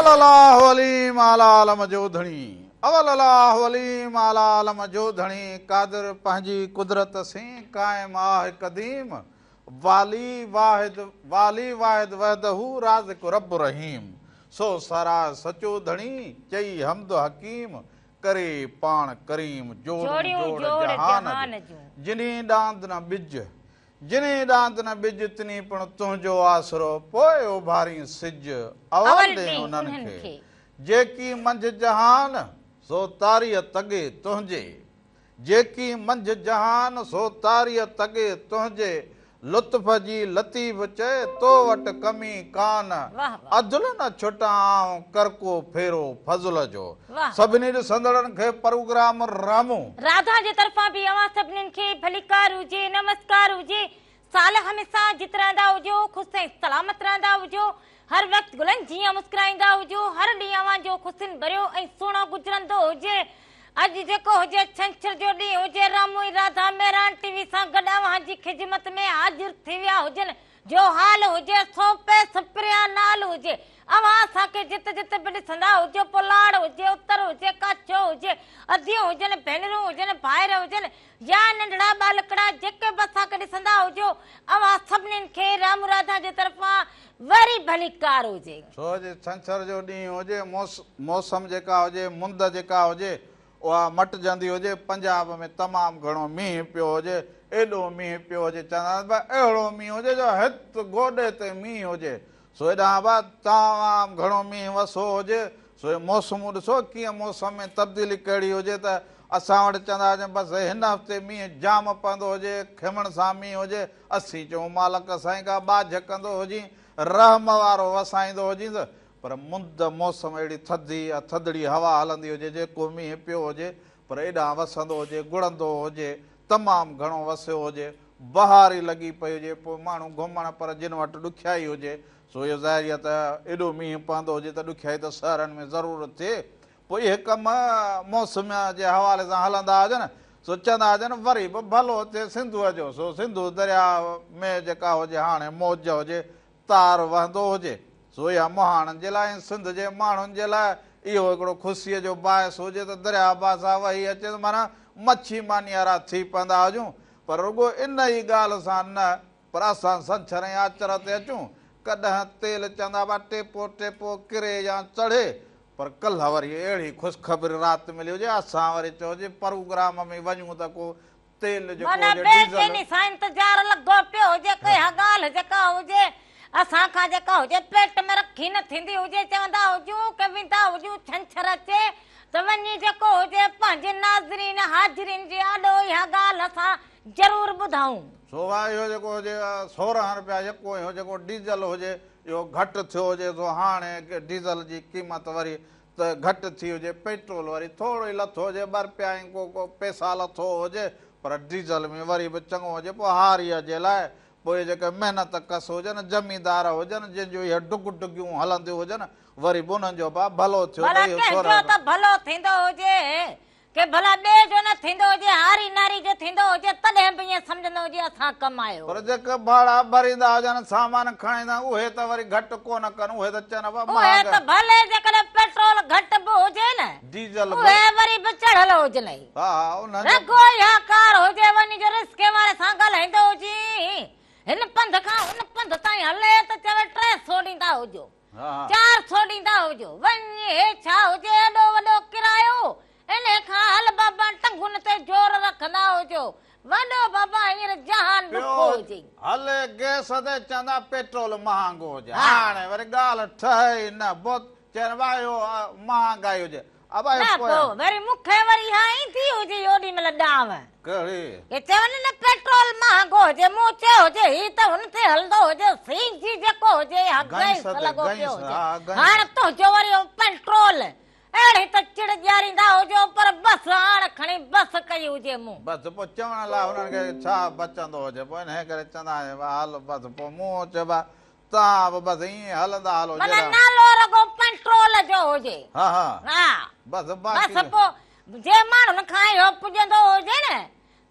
اول الله عليم اعليٰ عالم جو ڌڻي اول الله عليم اعليٰ عالم جو ڌڻي قادر پنهنجي قدرت سين قائم آه قديم والي واحد والي واحد وحده رازق رب رحيم سو ساراهه سچو ڌڻي چئي حمد حڪيم ڪري پاڻ ڪريم جوڙون جوڙ جهان جون جنهي ڏاند نه ٻج جنهين ڏاند نه ٻج تنهين پڻ تنهنجو آسرو، پوء اڀارين سج، اول ڏين انهن کي، جيڪي منجهه جهان، سو تاريء تڳي تنهنجي. جيڪي منجهه جهان، سو تاريء تڳي تنهنجي. لطف جي لطيف چئي، تو وٽ ڪمي ڪانه، عدل نه ڇٽان آئون، ڪر ڪو ڦيرو فضل جو. سڀني ڏسندڙن کي پروگرام رامو. راڌا جي طرفان به اوهان سڀنين کي ڀليڪار هجي نمسڪار هجي سال هميشه جت رهندا هجو خوش ۽ سلامت رهندا هجو هر وقت گلن جيان مسڪرائيندا هجو هر ڏينهن اوهان جو خوشين ڀريو ۽ سهڻو گذرندو هجي اڄ جيڪو هجي ڇنڇر جو ڏينهن هجي رامو ۽ راڌا مهراڻ ٽي وي سان گڏ اوهان جي خدمت ۾ حاضر ٿي ويا هجن جو حال هجي سو پيس پريان نال هجي. اوهان اسان کي جت جت به ڏسندا هجو پوء لاڙ هجي، اتر هجي، ڪاڇو هجي، اديون هجن، ڀينرون هجن، ڀائر هجن يا ننڍڙا ٻالڪڙا جيڪي به اسان کي ڏسندا هجو اوهان سڀنين کي رام راڌا جي طرفان وري ڀليڪار هجي. سو اڄ ڇنڇر جو ڏينهن هجي، موسم جيڪا هجي، مند جيڪا هجي، اها مٽجندي هجي، پنجاب ۾ تمام گهڻو مينهن پيو هجي، ايڏو مينهن پيو هجي، چوندا آهن ته اهڙو مينهن هجي جو هت گوڏي تي مينهن هجي، سو هيڏانهن به تمام گهڻو مينهن وسو هجي، سو هي موسمون ڏسو ڪيئن موسم ۾ تبديلي ڪهڙي هجي ته اسان وٽ چوندا هجن بس هن هفتي مينهن جام پوندو هجي، کيمڻ سان مينهن هجي، اسين چئون مالڪ سائين ڪا ٻاجهه ڪندو هجين، رحم وارو وسائيندو هجين ته پر مند موسم اهڙي ٿڌي يا ٿڌڙي هوا هلندي هجي، جيڪو مينهن پيو هجي، پر ايڏانهن وسندو هجي، گڙندو هجي، تمام گهڻو وسيو هجي، بهار ئي لڳي پئي هجي، پوء ماڻهو گهمڻ پر جن وٽ ڏکيائي هجي، سو اهو ظاهر ئي آهي ته ايڏو مينهن پوندو هجي ته ڏکيائي ته شهرن ۾ ضرور ٿئي، پوء اهي ڪم موسم جي حوالي سان هلندا هجن، سو چوندا هجن وري به ڀلو ٿئي سنڌوء جو، سو سنڌو درياء ۾ جيڪا هجي هاڻي موج هجي، تار وهندو هجي، سو اها مهاڻن جي لاء ۽ سنڌ جي ماڻهن جي لاء اهو هڪڙو خوشيء جو باعث هجي ته درياء باسا وهي اچي ته معنيٰ مڇي مانيارا ٿي پوندا هجون، پر رڳو ان ئي ڳالهه سان نه، پر اسان سنڇر ۽ آچر تي اچون، ڪڏهن تيل چوندا هئا ٽيپو ٽيپو ڪري يا چڙهي، پر ڪلهه وري اهڙي خوشخبري رات ملي هجي، اسان وري چيو جي پروگرام ۾ وڃون ته ڪو تيل جيڪو معنيٰ هجي بي ڊيزل. چيني سان انتظار لڳو پيو هجي ڪا اها ڳالهه جيڪا هجي اسان کان جيڪا هجي پيٽ ۾ رکي نه ٿيندي هجي چوندا هجون ڪي ويندا هجون ڇنڇر اچي ته وڃي جيڪو هجي پنهنجي ناظرين حاضرين جي آڏو اها ڳالهه اسان ضرور ٻڌائون. سو وا اهو جيڪو هجي 16 رپيا يڪو اهو جيڪو ڊيزل هجي اهو گهٽ ٿيو هجي سو هاڻي ڊيزل جي قيمت وري ته گهٽ ٿي هجي، پيٽرول وري ٿورو ئي لٿو هجي، ٻه رپيا ۽ ڪو ڪو پئسا لٿو هجي، پر ڊيزل ۾ وري به چڱو هجي، پوء هاريء جي لاء پوء اهي جيڪي محنت ڪش هجن، زميندار هجن، جن جون اهي ڊگ ڊگيون هلنديون هجن، وري به انهن جو به ڀلو ٿيو ته ڀلا اهو ڪنهن جو 16 ته ڀلو ٿيندو هجي، ڪي ڀلا ٻئي جو نه ٿيندو هجي، هاري ناري جو ٿيندو هجي، تڏهن به ائين سمجهندو هجي اسان ڪمايو. پر جيڪي ڀاڙا ڀريندا هجن، سامان کڻائيندا، اهي ته وري گهٽ ڪونه ڪن، اهي ته چون ابا اهي مهانگا. ته ڀلي جيڪڏهن پيٽرول گهٽ به هجي نه، ڊيزل به. اهي وري به چڙهيل هجنئي. ها ها انهن جو. رڳو اها ڪار هجي وڃي جو رسڪي واري سان ڳالهائيندو هجي، هن پنڌ کان هن پنڌ تائين هلي ته چوي 300 ڏيندا هجو. 400 ڏيندا هجو، وڃ هي ڇا هجي ايڏو وڏو ڪرايو، انهي کان هل بابا ٽنگن تي زور رکندا هجو، وڏو بابا هينئر جهان ڏکو هجي. هلي گئس تي چوندا پيٽرول مهانگو هجي، هاڻي وري ڳالهه ٺهي ئي نه، بوت چين واهيو مهانگائي هجي، ابا نه اهو پوء وري مون کي وري اها ايندي هجي اوڏي مهل ڏانء. ڪهڙي؟ هي چون نه پيٽرول مهانگو هجي، مون چيو هجي هي ته هن تي هلندو هجي، سي اين جي جيڪو هجي يا گئس لڳو پيو هجي، هاڻ تنهنجو وري اهو پيٽرول. اهڙي ته چڙ ڏياريندا هجو پر بس هاڻ کڻي بس ڪئي هجي مون. بس پوء چوڻ لاء هنن کي ڇا بچندو هجي، پوء انهيء ڪري چوندا آهن هل بس پوء مون چيو توهان به بس ائين هلندا هلو معنيٰ جيڏانهن. نالو رڳو پيٽرول جو هجي. ها ها. ها. بس باقي. بس پوء جي ماڻهن کان اهو پڄندو هجي نه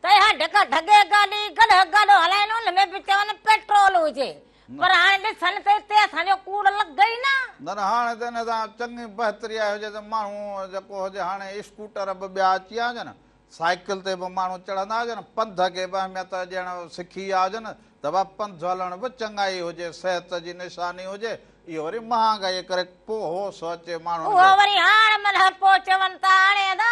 ته اها ڍڪ ڍڳي گاڏي گڏهه گاڏو هلائين ان ۾ به چون پيٽرول هجي. پر هاڻي ڏسن ته اتي اسان جو ڪوڙ لڳي ئي نه. نه نه هاڻي ته ان سان چڱي بهتري آئي هجي ته ماڻهو جيڪو هجي هاڻي اسڪوٽر به ٻيا اچي ويا هجن، سائيڪل تي به ماڻهو چڙهندا هجن، پنڌ کي به اهميت ڏيڻ سکي ويا هجن ته ڀا پنڌ هلڻ به چڱائي هجي، صحت جي نشاني هجي، اهو وري مهانگائيء ڪري پوء هوش اچي ماڻهن اهو کي. وري هاڻ معنيٰ پوء چون ته هاڻي ادا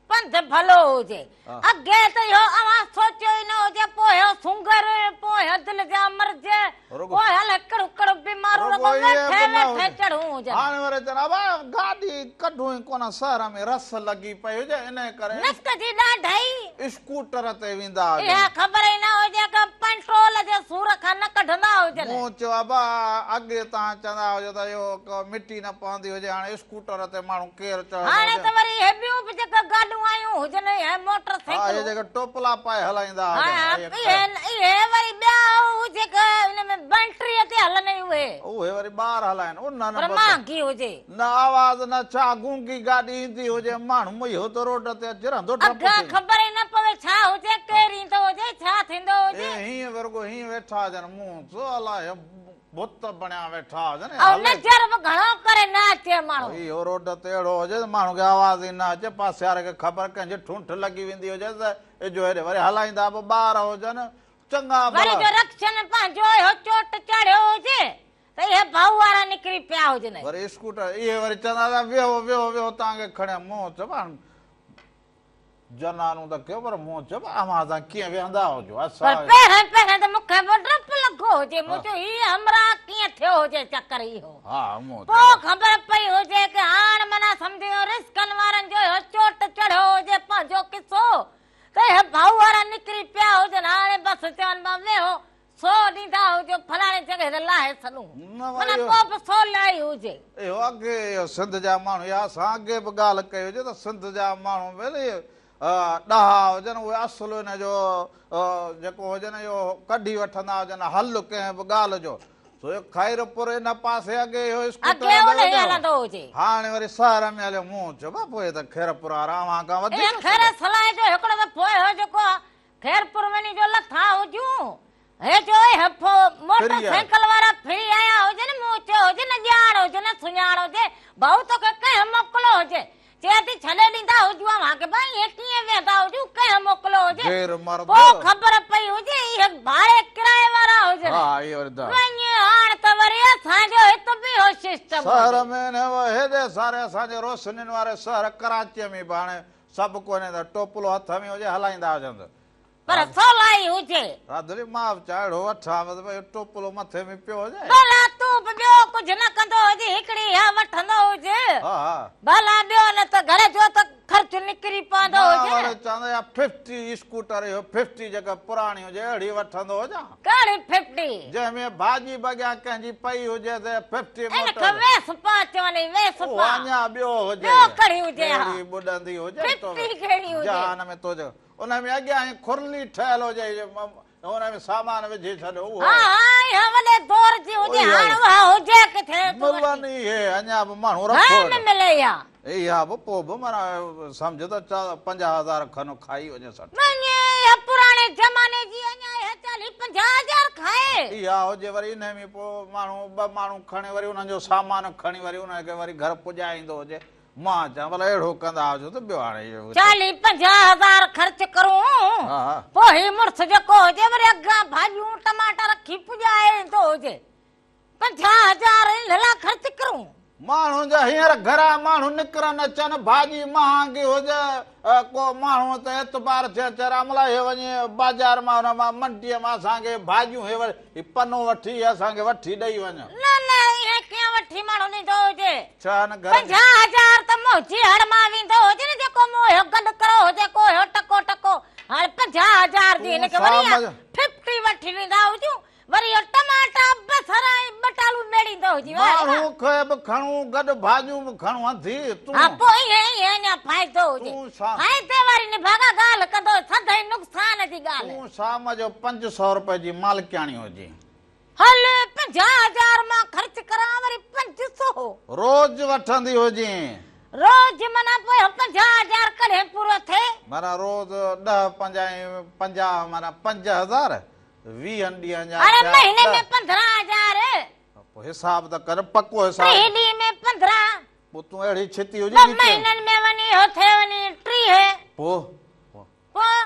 پنڌ ڀلو هجي. اڳي ته اهو اوهان سوچيو ئي نه هجي، پوء اهو سونگر، پوء اهو دل جا مرض، پوء الائي ڪهڙيون ڪهڙيون بيماريون رڳو رڳو اهي به ويٺي نه ويٺي هجي. چڙهون هجن. هاڻي وري چون ابا گاڏي ڪڍون ئي ڪونه شهر ۾ رش لڳي پئي هجي انهي ڪري نڪ جي ڏاڍائي. اسڪوٽر تي ويندا هجن. اها خبر ئي نه هجي ڪه پيٽرول جي سور کان نه ڪڍندا هجن. مون چيو ابا اڳي توهان چوندا هجو ته اهو ڪو مٽي نه پوندي هجي هاڻي اسڪوٽر تي ماڻهو ڪير چڙهندو هاڻي هجي. ته وري اهي ٻيون به جيڪي گاڏيون آيون هجن اهي موٽر ها اهي سائيڪلون. جيڪي ٽوپلا پائي هلائيندا ها هجن اهي اهي وري ٻيا هو جيڪي ان ۾ بيٽريء تي هلن اهي. اهي وري ٻار هلائن انهن پر به ته مهانگي هجي. نه آواز نه ڇا گونگي گاڏي ايندي هجي ماڻهو مئي ته روڊ تي اچي رهندو ڊپ اگهه ٿيندو. خبر ئي نه پوي ڇا هجي ڪير ايندو هجي ڇا ٿيندو هجي. اهي هيئن به رڳو هيئن ويٺا هجن مون چيو الاهي بت بڻيا ويٺا هجن ۽ نظر به گهڻو ڪري نه اچي ماڻهو. اهو روڊ تي اهڙو هجي ته ماڻهو کي آواز ئي نه اچي پاسي واري کي خبر ڪنهن جي ٺونٺ لڳي ويندي هجي ته اجهو هيڏي وري هلائيندا به ٻار هجن چڱا وري ڀلا. جو رڪشن پنهنجو اهو چوٽ چاڙهيو هجي ته اهي ڀائو وارا نڪري پيا هجن. وري اسڪوٽر اهي وري چوندا ته ويهو ويهو ويهو توهان کي کڻي مون چيو هاڻ جنانو ته ڪيو پر مون چيو اوهان سان ڪيئن ويهندا هجو پر اسان. پهرين پهرين ته مون کي به ڊپ لڳو هجي مون چيو هي همراهه ڪيئن ٿيو هجي چڪر اهو. ها مون پوء چيو. خبر پئي هجي ڪه هاڻ معنيٰ سمجهو رسڪن وارن جو اهو چوٽ چڙهيو هجي پنهنجو قصو ته اهي ڀائو وارا نڪري پيا هجن هاڻي بس چون مان ويهو سو ڏيندا هجو فلاڻي جڳهه تي لاهي ڇڏون معنيٰ پوء به سولائي هجي. اهو اڳي اهو سنڌ جا ماڻهو اها اسان اڳي به ڳالهه ڪئي هجي ته سنڌ جا ماڻهو ڀلي ڏاها هجن اهي اصل ان جو جيڪو هجن اهو ڪڍي وٺندا هجن حل ڪنهن به ڳالهه جو سو اهو خيرپور ان پاسي اڳي اهو اسڪوٽر اڳي انهي هلندو هجي. هاڻي وري شهر ۾ هليو مون چيو ڀا پوء ته خيرپور وارا اوهان کان وڌيڪ اهي خير صلاح جو هڪڙو ته پوء اهو جيڪو خيرپور وڃي جو لٿا هجون، هي جو اهي موٽر سائيڪل وارا ڦري آيا هجن، مون چيو هجي نه ڄاڻ هجي نه سڃاڻ هجي، ڀائو توکي ڪنهن موڪليو هجي؟ چئي ٿي ڇڏي ڏيندا هجون اوهان کي ڀائي ائين ڪيئن ويهندا هجون، ڪنهن موڪليو هجي؟ پوء خبر پئي هجي اهي ڀاڙي ڪرائي وارا هجن. وڃ هاڻ ته وري اسان جو هت به اهو سسٽم هجي. شهر ۾ نه هيڏي ساري اسان جي روشنين واري شهر ڪراچيء ۾ به هاڻي سڀ ڪونهي ته ٽوپلو هٿ ۾ هجي هلائيندا هجن ته. پر سولائي هجي. راڌڙي معاف چاهه اهڙو وٺان ته ڀئي ٽوپلو مٿي ۾ پيو هجي. ڀلا تون به ٻيو ڪجهه نه ڪندو هجين هڪڙي اها وٺندو هجين. ها ها. ڀلا ٻيو نه ته گهر جو ته خرچ نڪري پوندو مان هجي. وري چوان ته اها ففٽي اسڪوٽر اهو ففٽي جيڪا پراڻي هجي اهڙي وٺندو هجان. ڪهڙي ففٽي؟ جنهن ۾ ڀاڄي به اڳيان ڪنهن جي پئي هجي ته ففٽي ان موٽر. کي ويسپا چون ئي ويسپا. اهو اڃا ٻيو هجي. ٻيو ڪهڙي هجي ها. ڪهڙي ٻڏندي هجي تو ففٽي ڪهڙي هجي. جهان ۾ تو جو ان ۾ اڳيان هي کرلي ٺهيل هجي ان ۾ سامان وجهي ڇڏ اهو. ها ها اها وڏي دور جي هجي هاڻ اها هجي ڪٿي تو وٽ. ملن اهي اڃا به ماڻهو رکو. گهڻي ۾ ملي اها. اها به پوء به معنيٰ سمجهه ته 50 هزار کن کائي وڃي 60. وڃي اها پراڻي زماني جي اڃا اها چاليهه 50 هزار کائي. اها هجي وري انهي ۾ پوء ماڻهو ٻه ماڻهو کڻي وري انهن جو سامان کڻي وري انهن کي وري گهر پڄائيندو هجي. مان چوان ڀلا اهڙو ڪندا هجو ته ٻيو هاڻي اهو. چاليهه 50 هزار خرچ ڪرون پوء هي مڙس جيڪو هجي وري اڳيان ڀاڄيون ٽماٽا رکي پڄائي ايندو هجي. 50 هزار ان لاء خرچ ڪرون. ماڻهن جا هينئر گهران ماڻهو نڪرن اچن، ڀاڄي مهانگي هجي، ڪو ماڻهو ته اعتبار ٿئي اچي راملا هي وڃي بازار مان ان مان منڊيء مان اسان کي ڀاڄيون هي هي پنو وٺي هي اسان کي وٺي ڏئي وڃ. نه نه ائين ڪيئن وٺي ماڻهو ڏيندو هجي. ڇا هن گهر ۾. 50 هزار ته منهنجي هڙ مان ويندو هجي نه جيڪو مون اهو گڏ ڪرو هجي ڪو اهو ٽڪو ٽڪو هاڻي 50 هزار جي هن کي وري اها ففٽي وٺي ويندا هجون. وري اهو ٽماٽا، بصر ۽ ٻٽالو ميڙيندو هجي. واهه ري واهه. ماڻهو کي به کڻون گڏ ڀاڄيون به کڻون انڌي تون. ها پوء ائين ائين اڃا فائدو هجي. تون شام. فائدي واري نڀاڳا ڳالهه ڪندو سدائين نقصان جي ڳالهه. تون شام جو 500 روپئي جي مالڪياڻي هجي. هل 50 هزار مان خرچ ڪران وري 500. روز وٺندي هجين. روز معنيٰ پوء 50 هزار ڪڏهن پورو ٿئي. معنيٰ روز ڏهه پنج ۽ 50 معنيٰ 5000. ويهن ڏينهن جا هاڻي ٿيا مهيني ۾ ڏهه. 15,000. پوء حساب ته ڪر، پڪو حساب. 30 ڏينهن ۾ 15. پوء تون اهڙي ڇتي هجين ٻه ڳچيء ۾. مهينن ۾ وڃي اهو ٿئي وڃي 30. پوء؟ پوء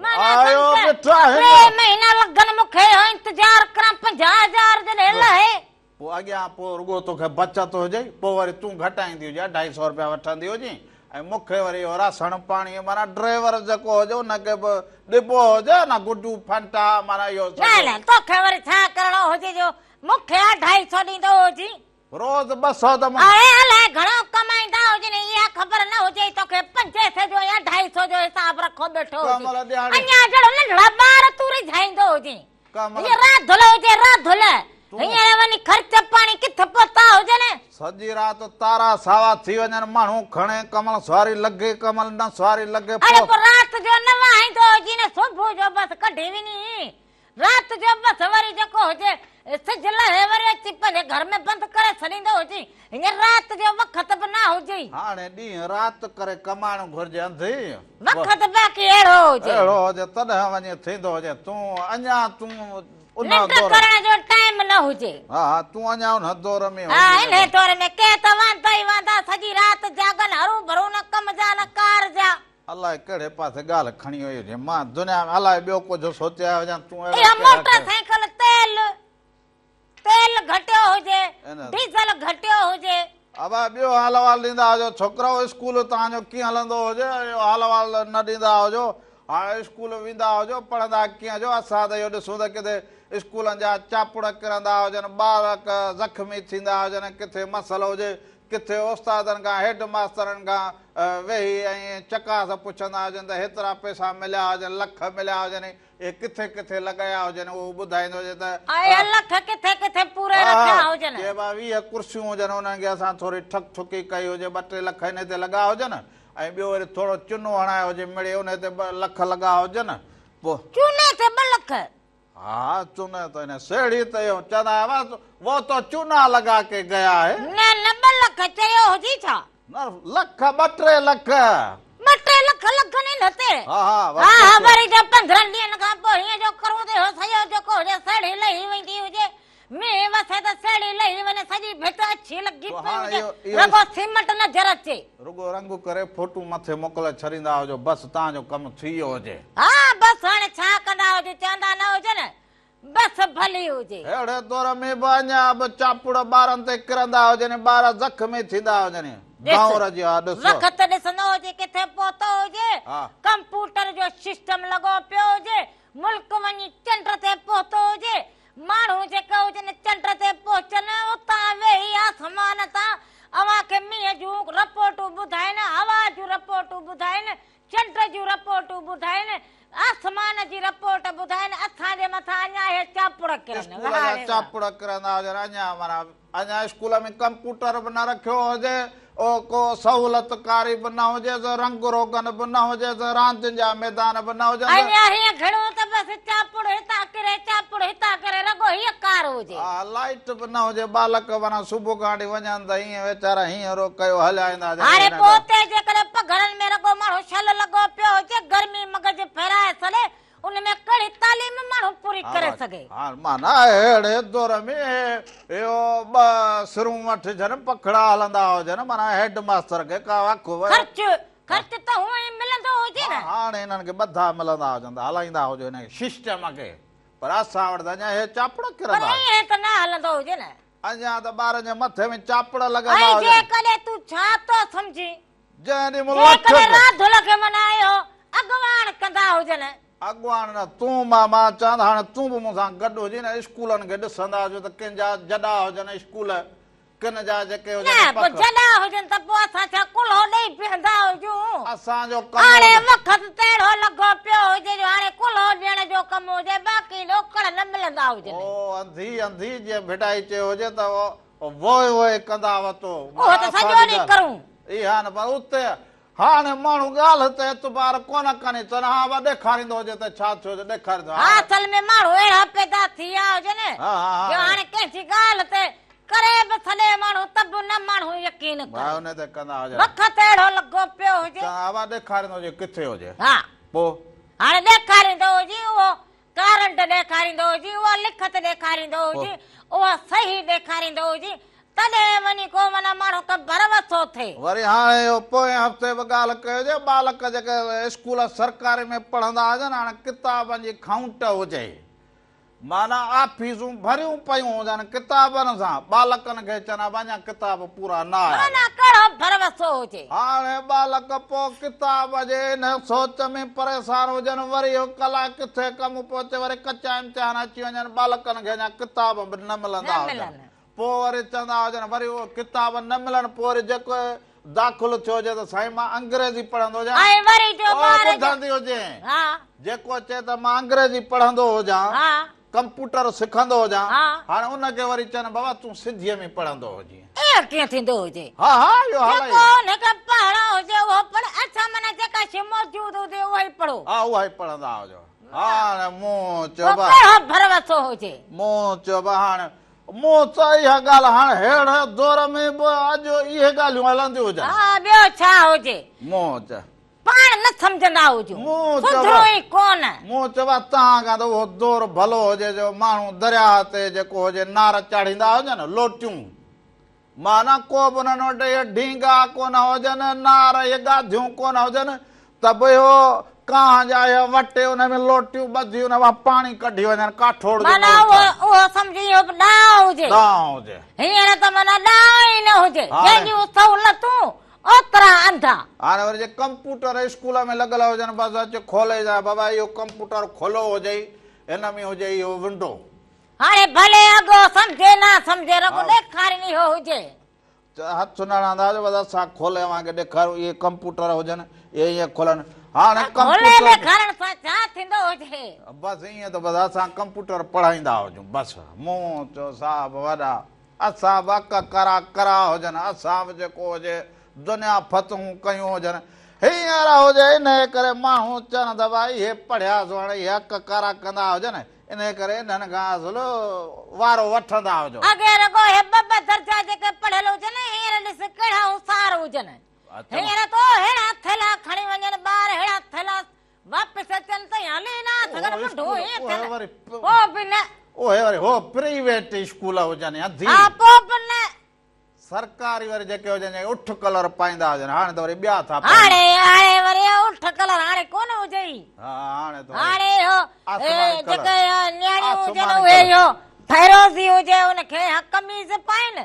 معنيٰ آيو سمجهه مٺا هن. 3 مهينا لڳن مون کي اهو انتظار ڪران 50,000 جڏهن لهي. پوء اڳيان پوء رڳو توکي بچت هجي، پوء وري تون گهٽائيندي هجين، اڍائي سئو رپيا وٺندي هجين ۽ مون کي وري اهو راسڻ پاڻي معنيٰ ڊرائيور جيڪو هجي ان کي به ڏبو هجي نه گڊو ڦنٽا معنيٰ اهو نه سڄو. نه توکي وري ڇا ڪرڻو هجي جو مون کي اڍائي سئو ڏيندو هجين. روز 200 ته مون. اڙي الائي گهڻو ڪمائيندا هجن اها خبر نه هجئي توکي پنجين سئي جو يا اڍائي سئو جو حساب رکو ٻيٺو هجين. ڪمل ڏيهاڙي. اڃا جهڙو ننڍڙا ٻار تون ريجهائيندو هجين. ڪمل. هيء راڌل هجي راڌل. تون. هينئر وڃي خرچ پاڻي ڪٿ پهتا هجن. سڄي رات تارا ساوا ٿي وڃن ماڻهو کڻي ڪمل سواري لڳي ڪمل نه سواري لڳي اڙي پوء. پوء رات جو نه وهائيندو هجين صبح جو بس ڪڍي وڃي. رات جو بس وري جيڪو هجي سج لهي وري اچي پنهنجي گهر ۾ بند ڪري ڇڏيندو هجي. هينئر رات جو وقت به نه هجي. هاڻي ڏينهن رات ڪري ڪمائڻ گهرجي انڌي. وقت باقي اهڙو هجي. اهڙو هجي تڏهن وڃي ٿيندو هجي. تون اڃا تون ان ننڊ دور. ڪرڻ جو ٽائيم نه هجي. ها ها تون اڃا ان دور ۾ ها هجين. انهي دور ۾ ڪي ته واندا ئي واندا سڄي رات جاڳن هرو ڀرو نه ڪم جا نه ڪار جا. الائي ڪهڙي پاسي ڳالهه کڻي وئي هجي. مان دنيا ۾ الائي ٻيو ڪجهه سوچي آيو هجان، تون اهڙا اها ڪهڙا موٽر ڪهڙا. سائيڪل تيل تيل گهٽيو هجي، ڊيزل گهٽيو هجي. ابا ٻيو حال احوال ڏيندا هجو ڇوڪرؤ اسڪول توهان جو ڪيئن هلندو هجي اهو حال احوال نه ڏيندا هجو هاڻي اسڪول ويندا هجو پڙهندا ڪيئن هجو اسان ته اهو ڏسون ته ڪٿي اسڪولن جا چاپڙ ڪرندا هجن ٻار زخمي ٿيندا هجن ڪٿي مسئلو هجي ڪٿي استادن کان هيڊ ماسترن کان ويهي ۽ چڪاس پڇندا هجن ته هيترا پئسا مليا هجن لک مليا هجن اهي ڪٿي ڪٿي لڳايا هجن اهو ٻڌائيندو هجي ته اهي لک ڪٿي ڪٿي پوري رکيا هجن. چي ڀا 20 ڪرسيون هجن انهن کي اسان ٿوري ٺڪ ٺڪي ڪئي هجي ٻه ٽي لک انهي تي لڳا هجن ۽ ٻيو وري ٿورو چونو هڻايو هجي مڙئي انهي تي 2 لک لڳا هجن پوء. چوني تي 2 لک؟ ها چوني ته هن سيڙهي ته اهو چوندا هئا وو تو چونا لڳا ڪي گيا هي. نه نه 2 لک چيو هجي ڇا؟ نه لک ٻه ٽي لک. ٻه ٽي لک لڳن ان تي. ها ها ها ها وري جو 15 ڏينهن کان پوء هيئن جو ڪرون ته اهو سڄو جيڪو هجي سيڙهي لهي ويندي هجي. مينهن وسي ته سيڙهي لهي وڃي سڄي ڀت اڇي لڳي پئي هجي رڳو سيمنٽ نظر اچي. رڳو رنگ ڪري فوٽو مٿي موڪلي ڇڏيندا هجو بس توهان جو ڪم ٿي ويو هجي. ها بس هاڻي ڇا ڪندا هجو چوندا نه هجن بس ڀلي هجي. اهڙي دور ۾ به اڃا به چاپڙ ٻارن تي ڪرندا هجن ٻار زخمي ٿيندا هجن. دور جي ها ڏس. وقت ڏسندو هجي ڪٿي پهتو هجي ڪمپوٽر جو سسٽم لڳو پيو هجي ملڪ وڃي چنڊ تي پهتو هجي ماڻهو جيڪي هجن چنڊ تي پهچن اتان ويهي آسمان تان اوهان کي مينهن جون رپورٽون ٻڌائين هوا جون رپورٽون ٻڌائين چنڊ جون رپورٽون ٻڌائين آسمان جي رپورٽ ٻڌائين اسان جي مٿان اڃا اهي چاپڙ ڪرن. اسڪول جا چاپڙ ڪرندا هجن اڃا معنيٰ اڃا اسڪول ۾ ڪمپوٽر به نه رکيو هجي او ڪو سهولت ڪاري به نه هجيس رنگ روغن به نه هجيس راندين جا ميدان به نه هجن. اڃا هيئن گهڙو ته بس چاپڙ هتان ڪري چاپڙ هتان ڪري رڳو هيء ڪار هجي. ها لائيٽ به نه هجي ٻالڪ معنيٰ صبح کان وٺي وڃن ته هيئن ويچارا هيئن رو ڪيو هليا ايندا هجن. هاڻي پوء اتي جيڪڏهن پگهرن ۾ رڳو ماڻهو شل لڳو پيو هجي گرمي مغز ڦيرائي ڇڏي ان ۾ ڪهڙي تعليم ماڻهو پوري ڪري سگهي. ها معنيٰ اهڙي دور ۾ اهو ٻه سرون وٺجن پکڙا هلندا هجن معنيٰ هيڊ ماستر کي ڪا وک وئي. خرچ خرچ ته هونئن ئي ملندو هجي نه. هاڻي هنن کي ٻڌا ملندا هجن ته هلائيندا هجو هن سسٽم کي پر اسان وٽ ته اڃا اهي چاپڙ ڪرندا. پر ائين ته نه هلندو هجي نه. اڃا ته ٻارن جي مٿي ۾ چاپڙ لڳندا ۽ هجن. جيڪڏهن تون ڇا ٿو سمجهين. جنهن ڏينهن مون لک جيڪڏهن راڌل کي منايو اڳواڻ ڪندا هجن. اڳواڻ نه تون مان مان چوان ته هاڻي تون به مون سان گڏ هجين نه اسڪولن کي ڏسندا هجو ته ڪن جا جڏا هجن اسڪول ڪن جا جيڪي هجن نه پوء پک. جڏا هجن ته پوء اسان ڇا ڪلهو ڏئي بيهندا هجون. اسان جو ڪم هاڻي هجي. وقت ته اهڙو لڳو پيو هجي جو هاڻي ڪلهو ڏيڻ جو ڪم هجي باقي ڏوڪڙ نه ملندا هجن. او انڌي انڌي جيئن ڀٽائي چيو هجي ته ووء ووء ڪندا وتو. اهو ته سڄو ڏينهن ڪرون. اها نه پر اتي هاڻي ماڻهو ڳالهه تي اعتبار ڪونه ڪن چون ها ابا ڏيکاريندو هجي ته ڇا ٿيو جو ڏيکاريندو ها اصل ۾ ماڻهو اهڙا پيدا ٿي ويا هجن جو هاڻي ڪنهن جي ڳالهه تي ڪري به ڇڏي ماڻهو ته به نه ماڻهو يقين ڪري. ڀاء ان تي ڪندا هجن. وقت اهڙو لڳو پيو هجي. چون ها ابا ڏيکاريندو هجي ڪٿي هجي. ها پوء. هاڻي ڏيکاريندو هجي اهو. ڪارنٽ ڏيکاريندو هجي، اها لکت ڏيکاريندو هجي، اها صحيح ڏيکاريندو هجي، تڏهن وڃي ڪو معنيٰ ماڻهو کي ڀروسو ٿئي. وري هاڻي اهو پوئين هفتي به ڳالهه ڪيو جي ٻالڪ جيڪي اسڪول سرڪاري ۾ پڙهندا هجن هاڻي ڪتابن جي کائونٽ هجي معنيٰ آفيسون ڀريون پيون هجن ڪتابن سان ٻالڪن کي چون ها اڃا ڪتاب پورا نه آيا معنيٰ ڪهڙو ڀروسو هجي. هاڻي ٻالڪ پوء ڪتاب جي ان سوچ ۾ پريشان هجن وري اهو ڪلاڪ ڪٿي ڪم پهچي وري ڪچا امتحان اچي وڃن ٻالڪن کي اڃا ڪتاب به نه ملندا هجن. پوء وري چوندا هجن وري اهي ڪتاب نه ملن پوء وري جيڪو داخل ٿيو هجي ته سائين مان انگريزي پڙهندو هجان ۽ وري جو اهو ٻار جو ٻڌندي هجين ها جيڪو چئي ته مان انگريزي پڙهندو هجان ها ڪمپوٽر سکندو هجان ها هاڻي ان کي وري چون بابا تون سنڌيء ۾ پڙهندو هجين. ايئن ڪيئن ٿيندو هجي؟ ها ها اهو حال جيڪو آهي. ان کي پڙهڻو هجي اهو پڙهه اڇا معنيٰ جيڪا شيء موجود هجي اها ئي پڙهو. ها اها ئي پڙهندا هجو. هاڻي مون چيو پوء با ڪهڙو ڀروسو هجي؟ مون چيو با هاڻي مون ته اها ڳالهه هاڻ ههڙي دور ۾ به اڄ اهي ڳالهيون هلنديون هجن. ها ٻيو ڇا هجي. مون چ. پاڻ نه سمجهندا هجون. مون چيو. سڌرو ئي ڪونه. مون چيو توهان کان ته اهو دور ڀلو هجي جو ماڻهو درياهه تي جيڪو هجي نار چاڙهيندا هجن، لوٽيون. معنيٰ ڪو به انهن وٽ اهي ڍينگا ڪونه هجن، نار اهي ڳاڌيون ڪونه هجن ته به اهو ڪانهه جا اهي وٽي ان ۾ لوٽيون ٻڌي ان مان پاڻي ڪڍي وڃن ڪاٺوڙ جو معنيٰ ملڪ اهو اهو سمجهي اهو به ڏانء هجي. ڏانء هجي. هينئر ته معنيٰ ڏانء ئي نه هجي. هاڻي. جنهن جون سهولتون اوترا انڌا. هاڻي وري جي ڪمپوٽر اسڪول ۾ لڳل هجن بس اچ کولي جا بابا اهو ڪمپوٽر کلو هجئي هن ۾ هجئي اهو ونڊو. هاڻي ڀلي اڳو سمجهي نه سمجهي رڳو ڏيکارين اهو هجي. هٿ نه هڻندا هجو بس اسان کولي اوهان کي ڏيکاريون اهي ڪمپوٽر هجن اهي ائين کولن هاڻي کولي ڪمپوٽر ڏيکارڻ سان ڇا ٿيندو هجي. بس ائين ته بس اسان ڪمپوٽر پڙهائيندا هجون بس مون چيو صاحب وڏا اسان به اڪ ڪرا ڪرا هجن اسان به جيڪو هجي دنيا فتحون ڪيون هجن هينئر هجي انهي ڪري ماڻهو چون ته ڀائي اهي پڙهيا سو هاڻي اهي اڪ ڪرا ڪندا هجن انهيء ڪري انهن کان اصل وارو وٺندا هجو. اڳي رڳو اهي ٻه ٻه درجا جيڪي پڙهيل هجن، هينئر ڏس ڪهڙا هوشيار هجن. هينئر تو ههڙا ٿيلها کڻي وڃن ٻار، ههڙا ٿيلها واپس اچن ته هلي نه سگهن، منڍو ائين ٿين، پوء به نه. اهي وري هو پرائيويٽ اسڪول هجن يا ڌي. ها پوء به نه. سرڪاري وري جيڪي هجن جيڪي اٺ ڪلر پائيندا هجن هاڻي ته وري ٻيا ٿا پائين. هاڻي هاڻي وري اٺ ڪلر هاڻي ڪونه هجئي. ها هاڻي ته وري هاڻي اهو آسماني ڪلر. جيڪي نياڻيون هجن آسماني اهي ڪلر. اهو فيروزي هجي ان کي ها قميص پائين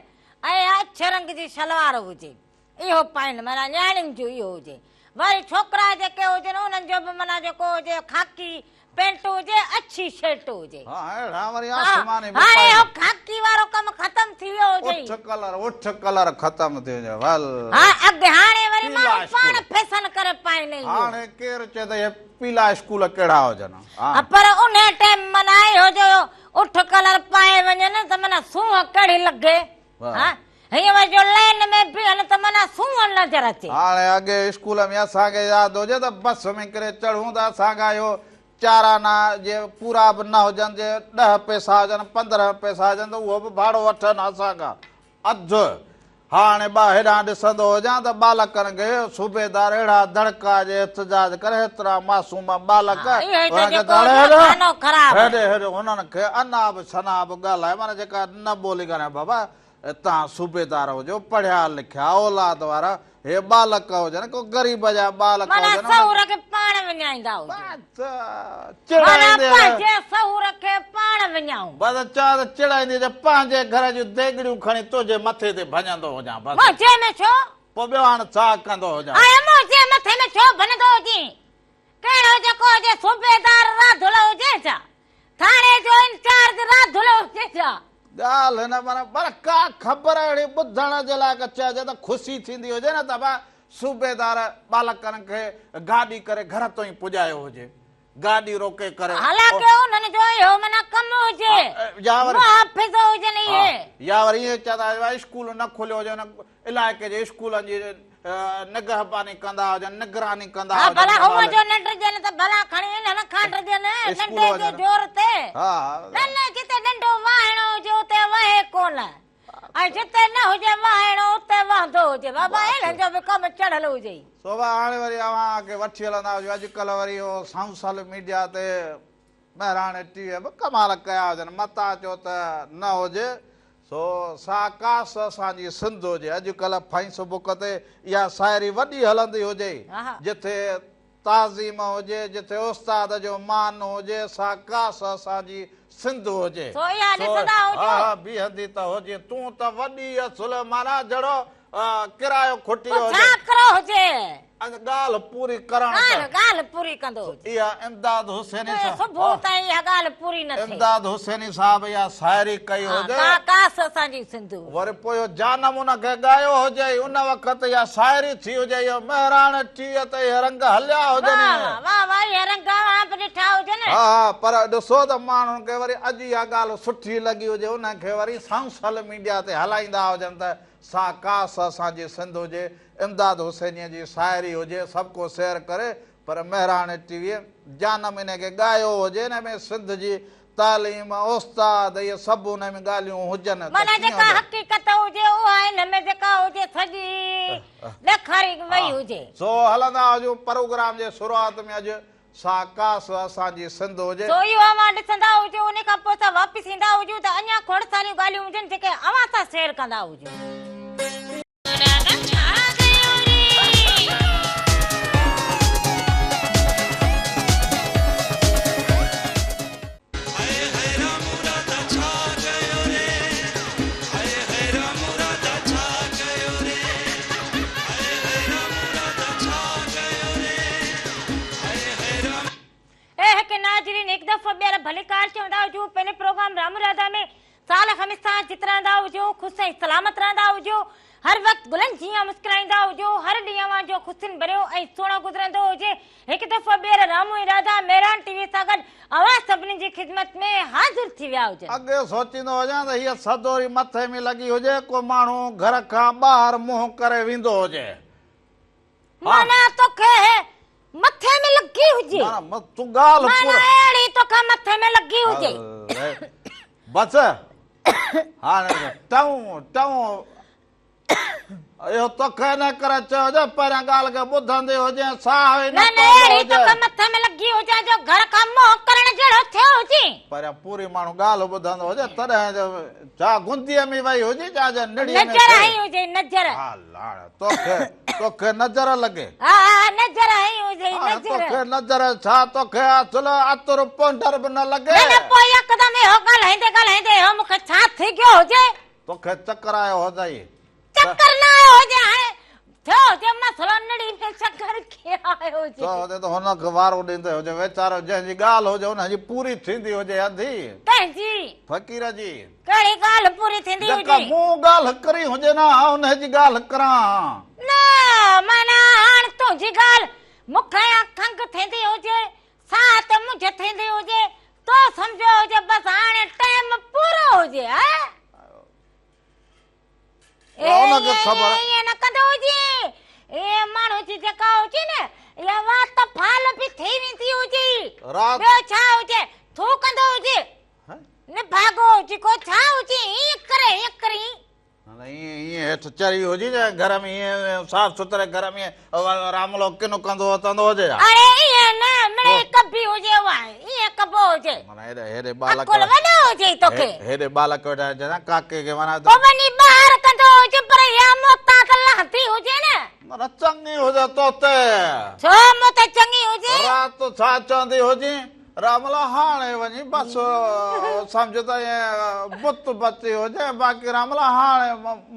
۽ اڇي رنگ جي شلوار هجي اهو پائين معنيٰ نياڻين جو اهو هجي وري ڇوڪرا جيڪي هجن انهن جو به معنيٰ جيڪو هجي خاڪي پينٽ هجي اڇي شرٽ هجي. ها اهڙا وري آسماني به هاڻي پائين. اهو خاڪي وارو ڪم ختم ٿي ويو هجي. اٺ ڪلر اٺ ڪلر ختم ٿي وڃي ول. ها اڳ هاڻي وري پيلا ماڻهو پاڻ اسڪول. فيشن ڪري پائين اهو. هاڻي ڪير چئي ته اهي پيلا اسڪول ڪهڙا هجن. ها پر انهي ٽيم معنيٰ اهو جو اٺ ڪلر پائي وڃن ته معنيٰ سونهن ڪهڙي لڳي. ها هيئن وري جو لائين ۾ بيهن ته معنيٰ سونهن نظر اچي. هاڻي اڳي اسڪول ۾ اسان کي ياد هجي ته بس ۾ ڪري چڙهون ته اسان کان اهو چار آنا جي پورا به نه هجن جي ڏهه پئسا هجن 15 پئسا هجن ته اهو به ڀاڙو وٺن اسان کان اڌ. هاڻي ٻا هيڏانهن ڏسندو هجان ته ٻالڪن کي صوبيدار اهڙا دڙڪا جي احتجاج ڪري هيترا معصوم ٻالڪ ها اهو ئي ته انهن کي جيڪو ته هجي خانو خراب. هيڏي هيڏي هنن کي انا به سنا به ڳالهائي معنيٰ جيڪا نه ٻولي ڳالهائي بابا توهان صوبيدار هجو پڙهيا لکيا اولاد وارا هي ٻالڪ هجن ڪو غريب جا ٻالڪ معنيٰ هجن سهور کي پاڻ وڃائيندا هجو. بس معنيٰ چڙائيندي پنهنجي سهور کي پاڻ وڃائون. بس چوان ته چڙائيندي هجي پنهنجي گهر جون ديڳڙيون کڻي تنهنجي مٿي تي ڀڃندو هجان بس. منهنجي ۾ ڇو؟ پوء ٻيو هاڻ ڇا ڪندو هجان. آء منهنجي مٿي ۾ ڇو ڀڃندو هجين؟ ڪهڙو جيڪو هجي صوبيدار راڌل هجي ڇا؟ ٿاڻي جو انچارج راڌل هجي ڇا؟ ڳالهه نه معنيٰ پر ڪا خبر اهڙي ٻڌڻ جي لائق چئجي ته خوشي ٿيندي هجي نه ته ڀا صوبيدار ٻالڪن کي گاڏي ڪري گهر تائين پڄايو هجي گاڏي روڪي ڪري. حالانڪه انهن جو اهو معنيٰ ڪم هجي محافظ هجن اهي. يا وري ائين چوندا هجن ڀا اسڪول نه کليو هجي ان علائقي جي اسڪولن جي نگهباني ڪندا هجن، نگراني ڪندا ها هجن. ڀلا هونء جو نه ڊڄن ته ڀلا کڻي انهن کان ڊڄن، ڏنڊي جي زور تي. نه نه جتي ڏنڊو وهائڻو هجي اتي وهي ڪونه ۽ جتي نه هجي وهائڻو اتي وهندو هجي. بابا انهن جو به ڪم چڙهيل هجي. سو ڀا هاڻي وري اوهان کي وٺي هلندا هجون اڄڪلهه وري اهو سائوسل ميڊيا تي. مهراڻ ٽي ويء به ڪمال ڪيا هجن، متان چئو ته نه هجي، سو سا ڪاس اسان جي سنڌ هجي. اڄڪلهه فيس بڪ تي اها شاعري وڏي هلندي هجي، جٿي تعظيم هجي، جٿي استاد جو مان هجي، سا ڪاس اسان جي سنڌ هجي. سو اها ڏسندا هجو. ها ها بيهندي ته هجين، تون ته وڏي اصل معنيٰ جھڙو ڪرايو کٽي پوء هجي. ڇا ڪرو هجي. اڃ ڳالهه پوري ڪرڻ ته. ڳالهه ڳالهه پوري ڪندو هجي. اها امداد حسيني پوء صبح تائين اها ڳالهه پوري نه ٿئي. امداد حسيني صاحب اها شاعري ڪئي هجي. ها ڪاس اسان جي سنڌ هجي. وري پوء اهو جانم ان کي ڳايو هجي. ان وقت اها شاعري ٿي هجي. اهو مهراڻ ٽيهه تي اهي رنگ هليا هجن. واه واه واه واه اهي رنگ اوهان به ڏٺا هجن. ها ها پر ڏسو ته ماڻهن کي وري اڄ اها ڳالهه سٺي لڳي هجي ان کي وري سوشل ميڊيا تي هلائيندا هجن ته سا ڪاس اسان جي سنڌ هجي، امداد حسينيء جي شاعري هجي، سڀ ڪو سير ڪري، پر مهراڻ ٽي ويء جانم انهي کي ڳايو هجي، ان ۾ سنڌ جي تعليم، استاد، اهي سڀ انهي ۾ ڳالهيون هجن ته معنيٰ ڪيئن جيڪا هجي. حقيقت هجي اها ان ۾ جيڪا هجي سڄي ڏيکاري وئي هجي. سو هلندا هجون پروگرام جي شروعات ۾ اڄ سا ڪاس اسان جي سنڌ هجي. سو اهو اوهان ڏسندا هجو ان کان پوء اسان واپس ايندا هجون ته اڃا کوڙ ساريون ڳالهيون هجن جيڪي اوهان سان شيئر ڪندا هجون. اي هڪ ناظرين هڪ دفعو ٻيهر ڀليڪار چوندا هجون پنهنجي پروگرام رام راڌا ۾ سال خميس سان جت رهندا هجو خوش ۽ سلامت رهندا هجو هر وقت گلن جيان مسڪرائيندا هجو هر ڏينهن اوهان جو خوشين ڀريو ۽ سهڻو گذرندو هجي هڪ دفعو ٻيهر رامو ۽ راڌا مهراڻ ٽي وي سان گڏ اوهان سڀني جي خدمت ۾ حاضر ٿي ويا هجن. اڳي سوچيندو هجان ته هيء سدوري مٿي ۾ لڳي هجي ڪو ماڻهو گهر کان ٻاهر منهن ڪري ويندو هجي. معنيٰ توکي مٿي ۾ لڳي هجي. معنيٰ تون ڳالهه معنيٰ اهڙي توکي مٿي ۾ لڳي هجي. بس هاڻي ٽئون ٽئون اهو توکي ان ڪري چيو هجي پهريان ڳالهه کي ٻڌندي هجين ساهه ئي نه نه نه پوندو اهڙي هجي. توکي مٿي ۾ لڳي هجي جو گهر کان منهن ڪرڻ جهڙو ٿيو هجين. پهريان پوري ماڻهو ڳالهه ٻڌندو هجي تڏهن ڇا گنديء ۾ وئي هجي ڇا جا نڙيء ۾ نظر ٿئي. هنئي هجي نظر. ها لاڻ توکي توکي نظر لڳي. ها ها نظر هنئي هجي هاڻي نظر. توکي نظر ڇا توکي اصل عطر پونڊر به نه لڳي. نه نه پوء يڪدم اهو ڳالهائيندي ڳالهائيندي اهو مون کي ڇا ٿي گيو هجي. توکي چڪر آيو هجئي. چڪر نه آيو هجي هاڻي ٿيو هجي مسئلو نڙي ۾ چڪر ڪيئن آيو هجي. ٿيو هجي ته هن کي وارو ڏيندي هجي ويچارو جنهن جي ڳالهه هجي ان جي پوري ٿيندي هجي اڌي. ڪنهن جي؟ فقير جي. ڪهڙي ڳالهه پوري ٿيندي هجي؟ جيڪا مون ڳالهه ڪري هجي نه ان جي ڳالهه ڪران. نه معنيٰ هاڻ تنهنجي ڳالهه مون کي يا کنگهه ٿيندي هجي ساهه تي منجهه ٿيندي هجي تو سمجهيو هجي بس هاڻي ٽيم پورو هجي ها. ان کي خبر. ائين نه ڪندو هجي. ائين ماڻهو جي جيڪا هجي نه اها وات ڦال به ٿي ويندي هجي. رات. ٻيو ڇا هجي ٿوڪندو هجي. نڀاڳو هجي ڪو ڇا هجي ائين ڪري ائين ڪري. ائين ائين هيٺ چري هجي جا گهر ۾ ائين صاف سٿري گهر ۾ راملو ڪن ڪندو وتندو هجي ها. اڙي ائين نه مڙئي ڪبي هجي اها ائين ڪبو هجي. معنيٰ هيڏي هيڏي ٻالڪ عقل وڏو هجي توکي. هيڏي ٻالڪ ويٺا چوندا ڪاڪي کي معنيٰ پوء وڃي ٻاهر ڪندو هجي پر اها محتاط لهندي هجي نه. معنيٰ چڱي هجي توتي. ڇو مون تي چڱي هجي؟ رات ڇا چوندي هجين؟ راملا هاڻي وڃي بس سمجهه ته ائين بت بچي هجي باقي راملا هاڻي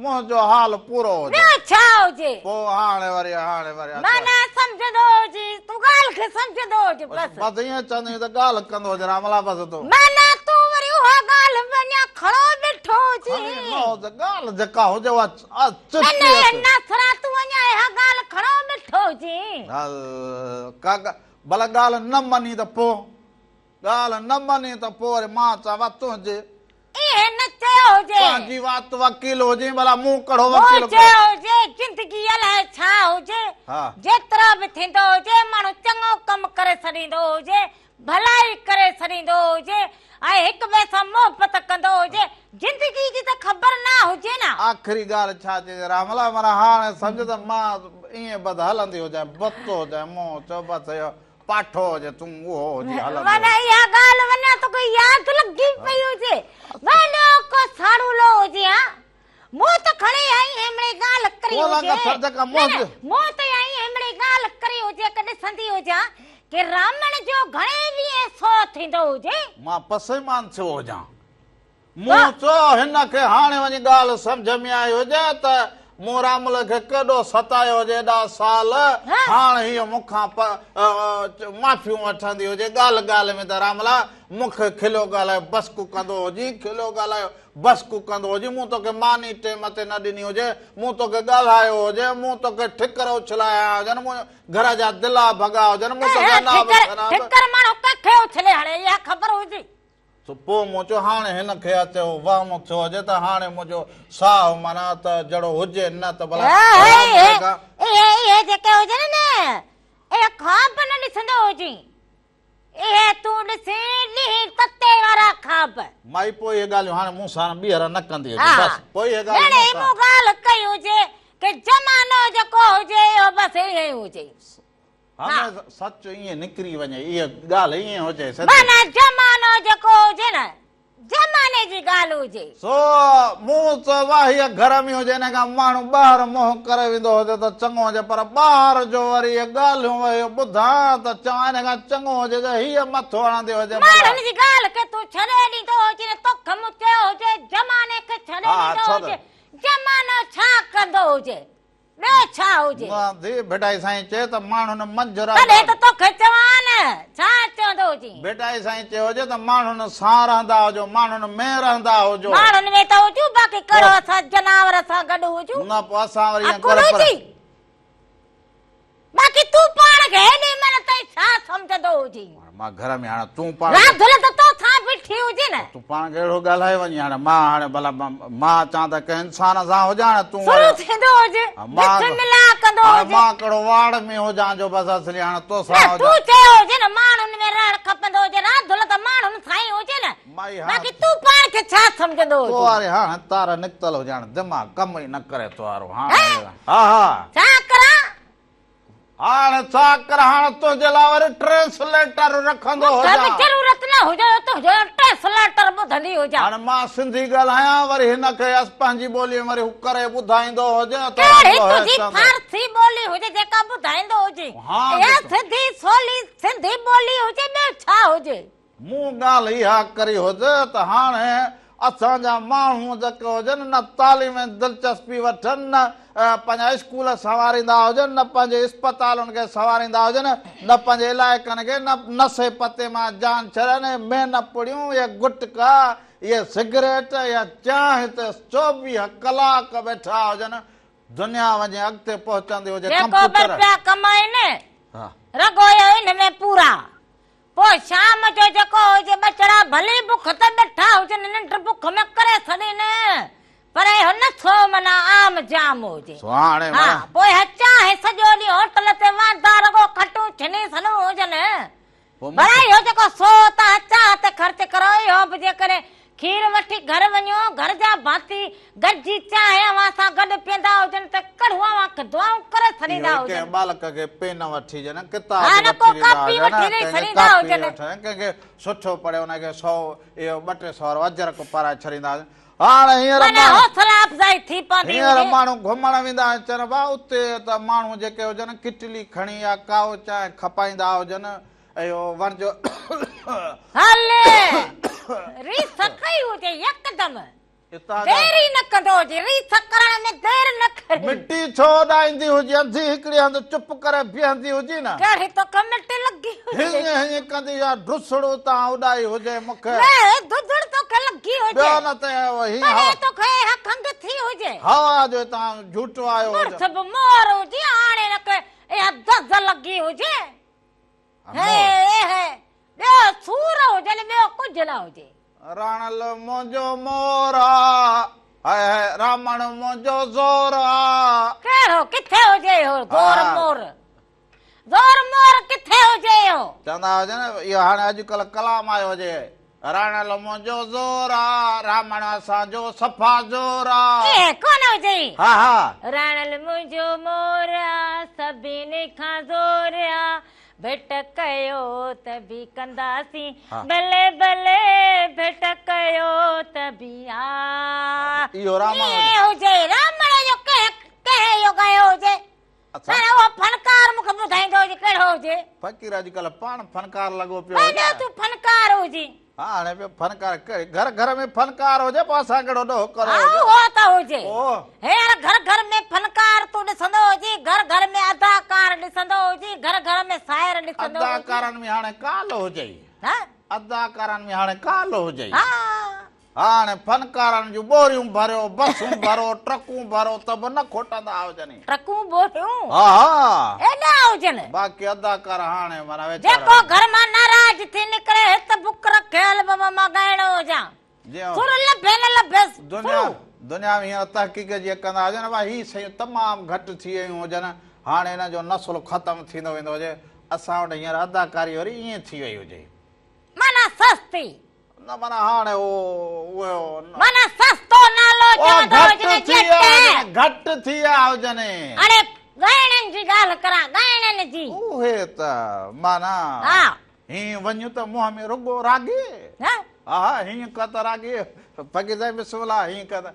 منهنجو حال پورو هجي. ٻيو ڇا هجي؟ پوء هاڻي وري هاڻي وري اچ. معنيٰ سمجهندو هجي تون ڳالهه کي سمجهندو هجي بس. بس ائين چوندي ته ڳالهه ڪندو هجي راملا بس تون. معنيٰ تون وري اها ڳالهه به اڃا کڻو ويٺو هجين. کڻي نه هجي ڳالهه جيڪا هجي اها چٽي نه نه اچي. ناصرا تون اڃا اها ڳالهه کڻو ويٺو هجين. هل ڪا ڀلا ڳالهه نه مڃي ته پوء؟ ڳالهه نه مڃي ته پوء وري مان چوان تنهنجي. ائين نه چيو هجي. پنهنجي وات وڪيل هجين ڀلا مون ڪهڙو وڪيل مون چيو هجي زندگي الائي ڇا هجي. جيترو به ٿيندو هجي ماڻهو چڱو ڪم ڪري ڇڏيندو هجي ڀلائي ڪري ڇڏيندو هجي ۽ هڪ ٻئي سان محبت ڪندو هجي زندگي جي ته خبر نه هجي نه. آخري ڳالهه ڇا چئجي راملا معنيٰ هاڻي سمجهه ته مان ائين بد هلندي هجان بت هجان مون چيو بس اهو پاٺو هجي تون اهو هجي هلندو. معنيٰ اها ڳالهه وڃان توکي ياد لڳي پئي هجي. وڏو ڪو ساڙولو هجي ها. مون ته کڻي آئي هيمڙي ڳالهه ڪري هجي. نه نه مون ته آئي هيمڙي ڳالهه ڪري هجي ڪه ڏسندي هجان ڪه رامڻ جو گهڻي ويهين سو ٿيندو هجي. مان پسيمان ٿيو هجان. مون چيو هن کي هاڻي وڃي ڳالهه سمجهه ۾ آئي هجي ته مون رامل کي ڪيڏو ستايو هجي ايڏا سال، هاڻ هيء مون کان معافيون وٺندي هجي، ڳالهه ڳالهه ۾ ته راملا مون کي کليو ڳالهايو بس ڪڪندو هجين، کليو ڳالهايو بس ڪڪندو هجين، مون توکي ماني ٽيم تي نه ڏني هجي، مون توکي ڳالهايو هجي، مون توکي ٺڪر اڇلايا هجن، مون گهر جا دلا ڀڳا هجن، مون توکي اناب شناب. ٺڪر ماڻهو ڪنهن کي اڇلي هڻي اها خبر هجي. سو پوء مون چيو، هاڻي هن کي اچيو وهم ٿيو هجي ته هاڻي منهنجو ساهه معنيٰ ته جهڙو هجي نه ته ڀلا آرام ڪري ڪا. اهي اهي جيڪي هجن نه، اهي خواب نه ڏسندو هجين. اهي تون ڏسين ڏينهن تتي وارا خواب. مائي پوء اهي ڳالهيون هاڻي مون سان ٻيهر نه ڪندي هجي. بس پوء اهي ڳالهيون مون سان. مون ڳالهه ڪئي هجي ڪي زمانو جيڪو هجي اهو بس ائين ئي هجي. ها سچ ائين نڪري وڃي اها ڳالهه ائين هجي سڌي. معنيٰ زمانو جيڪو هجي نه زماني جي ڳالهه هجي. سو مون چيو واهه هيء گهر ۾ هجي ان کان ماڻهو ٻاهر منهن ڪري ويندو هجي ته چڱو هجي پر ٻاهر جو وري اهي ڳالهيون ويهي ٻڌان ته چوان ان کان چڱو هجي جو هيء مٿو هڻندي هجي ڀلا. ماڻهن جي ڳالهه کي تون ڇڏي ڏيندو هجين توکي مون چيو هجي زماني کي ڇڏي ڏيندو هجي زمانو ڇا ڪندو هجي. ٻيو ڇا هجي؟ ڌيء ڀٽائي سائين چئي ته ماڻهن منجهه رهندا. تڏهن ته توکي چوان نه، ڇا چوندو هجين؟ ڀٽائي سائين چيو هجي ته ماڻهن سان رهندا هجو، ماڻهن ۾ رهندا هجو. ماڻهن ۾ ته هجون، باقي ڪهڙو اسان جناور سان گڏ هجون؟ نه پوء اسان وري ائين عقل هجي؟ باقي تون پاڻ کي هيڏي مهل تائين ڇا سمجهندو هجين؟ مان گهر ۾ هاڻي تون پاڻ راڌل ته توسان بيٺي هجي نه. تون پاڻ کي اهڙو ڳالهائي وڃين هاڻي مان هاڻي ڀلا مان چان ته ڪنهن انسان سان هجان هاڻي تون شروع ٿيندو هجي بسم الله ڪندو هجي. مان ڪهڙو واڙ ۾ هجان جو بس اصلي هاڻي توسان هجان. تون چيو هجي نه ماڻهن ۾ رهڻ کپندو هجي راڌل ته ماڻهن سان ئي هجي نه. باقي تون پاڻ کي ڇا سمجهندو هجين؟ تو واري هاڻ تار نڪتل هجي هاڻ دماغ ڪم ئي نه ڪري تو وارو هاڻ ها ها. ڇا ڪران؟ هاڻ ڇا ڪران هاڻ تنهنجي لاء وري ٽرانسليٽر رکندو هجان. مون کي به ضرورت نه هجي جو تنهنجو ٽرانسليٽر ٻڌندي هجان. هاڻ مان سنڌي ڳالهايان وري هن کي پنهنجي ٻولي ۾ وري هو ڪري ٻڌائيندو هجي ته ڪهڙي تنهنجي فارسي ٻولي هجي جيڪا ٻڌائيندو هجي. اها سڌي سولي سنڌي ٻولي هجي ٻيو ڇا هجي. مون ڳالهه اها ڪري هجي ته هاڻي اسان جا ماڻهو جيڪي هجن نه تعليم ۾ دلچسپي وٺن نه پنهنجا اسڪول سنواريندا هجن نه پنهنجي اسپتالن کي سنواريندا هجن نه پنهنجي علائقن کي نه نشي پتي مان جان ڇڏن اهي مين پڙيون اهي گٽڪا اهي سگريٽ اها چانهه تي 24 ڪلاڪ ويٺا هجن دنيا وڃي اڳتي پهچندي هجي جيڪو به ڪمپيوٽر رپيا ڪمائين رڳو اهو ان ۾ پورا پوء شام جو جيڪو هجي ٻچڙا ڀلي بک تي ٻيٺا هجن ننڊ بک ۾ ڪري ڇڏين پر اهو نشو معنيٰ عام جام هجي. سو هاڻي ها پوء اها چانهه سڄو ڏينهن هوٽل تي واندا رڳو کٽون ڇني سنون هجن. ڀلا اهو جيڪو سو توهان چانهه تي خرچ ڪرو اهو به جيڪڏهن کير وٺي گهر وڃو، گهر جا ڀاتي گڏجي چانهه اوهان سان گڏ پيئندا هجن ته ڪڙهو اوهان کي دعائون ڪري ڇڏيندا اهو هجن. ڪنهن ٻالڪ کي پين وٺي ڏين، ڪتاب ها نه وٺي ڪو ڏيندا ڪاپي هجن، وٺي ڏئي ڪنهن کي ڇڏيندا ڪاپي هجن. وٺي ڪنهن کي سٺو پڙهي ان کي سئو اهو ٻه ٽي سئو وارو اجرڪ پارائي ڇڏيندا هجن. هاڻ هينئر معنيٰ ماڻهو حوصلا افزائي ٿي پوندي هينئر هجي. ماڻهو گهمڻ ويندا آهن چون ڀاء اتي ته ماڻهو جيڪي هجن ڪٽلي کڻي يا ڪائو چانهه کپائيندا هجن اهو وڻج. هل ريس ڪئي هجي يڪدم دير ئي نه ڪندو هجي ريس ڪرڻ ۾ دير نه ڪري. مٽي ڇو اڏائيندي هجي انڌي هڪڙي هنڌ چپ ڪري بيهندي هجي نه. ڪهڙي توکي مٽي لڳي هجي. هيئن هيئن ڪندي يا ڊسڙ اتان اڏائي هجي مون کي. نه ڌڌڙ توکي لڳي هجي. ٻيو نه ته هي تڏهن توکي اها کنگهه ٿي هجي. هوا جو هتان جهوٽو آيو هجي. مڙس به مور هجي هاڻي هن کي اها دز لڳي هجي. هي ٻيو سور هجن ٻيو ڪجهه نه هجي. راڻل منهنجو مور آ، هاء هاء رامڻ منهنجو زور آ. ڪهڙو ڪٿي هجي اهو زور مور، زور مور ڪٿي هجي اهو. چوندا هجن اهو هاڻي اڄڪلهه ڪلام آيو هجي. راڻل منهنجو زور آ، رامڻ اسان جو صفا زور آ. ايئن ڪونه هجي. ها ها. راڻل منهنجو مور آ، سڀني کان زور آ. ڀيٽ ڪيو ته به ڪنداسين ڀلي ڀلي ڀيٽ ڪيو ته به ها. اهو رامڻ ائين هجي رامڻ جو ڪنهن ڪنهن اهو ڳايو هجي هاڻي اهو فنڪار مون کي ٻڌائيندو هجي ڪهڙو هجي. فقير اڄڪلهه پاڻ فنڪار لڳو پيو هجي. وڏو تون فنڪار هجين. ها هاڻي پيو فنڪار ڪهڙي گهر گهر ۾ فنڪار هجي پوء اسان ڪهڙو ڏوهه ڪرو ها هجي. اهو ته هجي. پوء. هينئر گهر گهر ۾ فنڪار تون ڏسندو هجين گهر گهر ۾ اداڪار ڏسندو هجين گهر گهر ۾ شاعر ڏسندو هجين. اداڪارن ۾ هاڻي ڪال هجئي. ها. اداڪارن ۾ هاڻي ڪال هجئي. ها. هاڻي فنڪارن جون ٻوريون ڀريو، بسون ڀرو، ٽرڪون ڀرو ته به نه کوٽندا هجن. ٽرڪون ٻوريون ها ها. ايڏا هجن. باقي اداڪار هاڻي معنيٰ ويچارا. جيڪو گهر مان ناراض ٿي نڪري هت بڪ رکي هل بابا مان ڳائڻو هجان. سر لڀي نه لڀيس سرو. دنيا ۾ هينئر تحقيق جيئن ڪندا هجن ڀا هي شيون تمام گهٽ ٿي ويون هجن هاڻي انهن جو نسل ختم ٿيندو ويندو هجي اسان وٽ هينئر اداڪاري وري ائين ٿي وئي هجي. معنيٰ سستي. نه معنيٰ هاڻي اهو. معنيٰ سستو نالو چوندو هجن ڄٽ. گهٽ ٿي ويا هجن. اڙي ڳائڻن جي ڳالهه ڪران ڳائڻن جي. اهي ته معنيٰ هيئن وڃ ته منهن ۾ رڳو راڳي. ها ها هيئن ڪر ته راڳي. فقير سائين بسم الله هيئن ڪر ته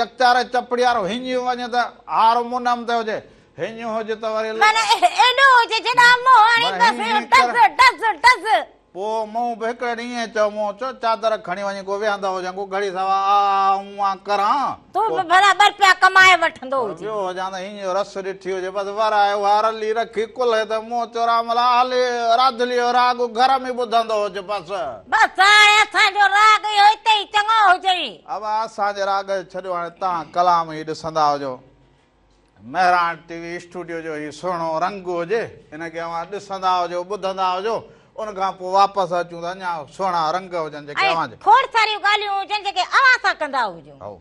يڪتار چپڙي وارو هيئن وڃ ته هارمونم تي هجي. هيئن هجي ته وري. معنيٰ ايڏو هجي جيڏا منهن هڻي بس ڊز ڊز ڊز. پوء مون به هڪڙي ڏينهن ائين چيو، مون چيو، چادر کڻي وڃي ڪو ويهندو هجان، ڪو گهڙي سوا آ آ اون آ ڪران. تون به ڀلا ٻه رپيا ڪمائي وٺندو هجين. ويو هجان ته هينئن جو رس ڏٺي هجي، بس ورائي اها رلي رکي ڪلهي تي، مون چيو، راملا هلي راڌلي جو راڳ گهر ۾ ٻڌندو هج بس. بس هاڻي اسان جو راڳ اهو اتي ئي چڱو هجئي. ابا اسان جي راڳ جو ڇڏيو، هاڻي توهان ڪلام ئي ڏسندا هجو. مهراڻ ٽي وي اسٽوڊيو جو هي سهڻو رنگ هجي، ان کي اوهان ڏسندا هجو، ٻڌندا هجو، ان کان پوء واپس اچون ته اڃا سهڻا رنگ هجن جيڪي اوهان جي. ۽ کوڙ ساريون ڳالهيون هجن جيڪي اوهان سان ڪندا هجون. هائو.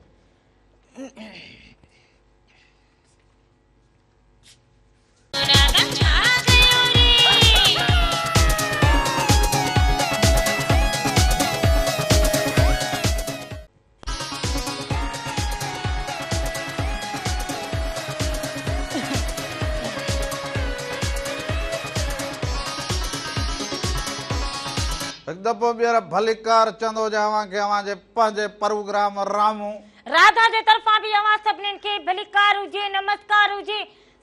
هڪ دفعو ٻيهر ڀليڪار چوندو هجان اوهان کي اوهان جي پنهنجي پروگرام رامون. راڌا جي طرفان به اوهان سڀنين کي ڀليڪار هجي نمسڪار هجي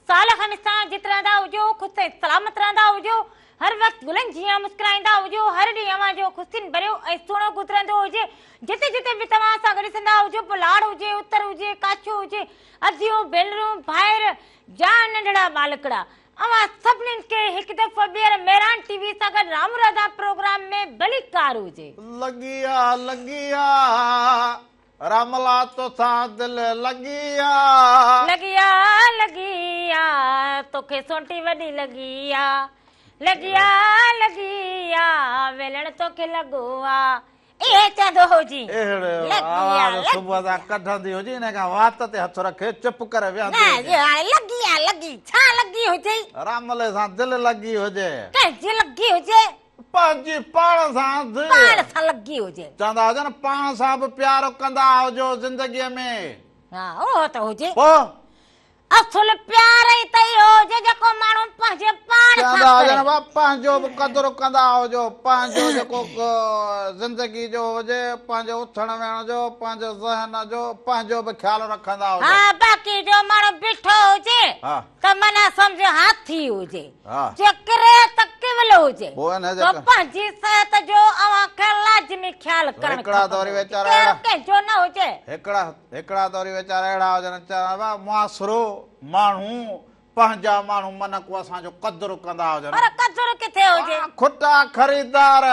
سال هميشه جت رهندا هجو خوش ۽ سلامت رهندا هجو هر وقت گلن جيان مسڪرائيندا هجو هر ڏينهن اوهان جو خوشين ڀريو ۽ سهڻو گذرندو هجي جتي جتي به توهان اسان کي ڏسندا هجو پوء لاڙ هجي اتر هجي ڪاڇو هجي اديون ڀينرون ڀائر يا ننڍڙا ٻالڪڙا اوهان سڀنين کي هڪ دفعو ٻيهر مهراڻ ٽي وي سان گڏ رام راڌا پروگرام ۾ ڀليڪار هجي. لڳي آ لڳي آ راملا توسان دل لڳي آ. لڳي آ لڳي آ توکي سونٽي وڏي لڳي آ لڳي آ لڳي آ ويلڻ توکي لڳو آ اهي چوندو هجي اهڙو لڳي آ آواز لڳي صبح سان ڪڍندي هجي ان کان وات تي هٿ رکي چپ ڪري ويهندي نه هجي. اهو هاڻي لڳي آ لڳي ڇا لڳي هجئي. راملي سان دل لڳي هجي. ڪنهن جي لڳي هجي. پنهنجي پاڻ سان ڌيء. پاڻ سان لڳي هجي. چوندا هجن پاڻ سان به پيار ڪندا هجو زندگيء ۾. ها اهو ته هجي. پوء؟ اصل پيار ئي ته اهو هجي جيڪو ماڻهو پنهنجي پاڻ سان چوندا ڪري. هجن ڀا پنهنجو به قدر ڪندا هجو پنهنجو جيڪو زندگي جو هجي پنهنجي اٿڻ ويهڻ جو پنهنجي ذهن جو پنهنجو به خيال رکندا هجو. ها باقي جو ماڻهو بيٺو هجي ها. ته معنيٰ سمجهه هاٿي هجي. ها. جي ڪري ته ڪيول هجي. پوء ان جي سو پنهنجي صحت جو اوهان کي لازمي خيال ڪرڻ هڪڙا ته کپندو وري هجي. ويچارا ڪير اهڙا. ڪنهن جو نه هجي. هڪڙا هڪڙا ته وري ويچارا اهڙا هجن چون ڀا معاشرو ماڻهو پنهنجا ماڻهو من ڪو اسان جو قدر ڪندا هجن. پر قدر ڪٿي هجي. کٽا خريدار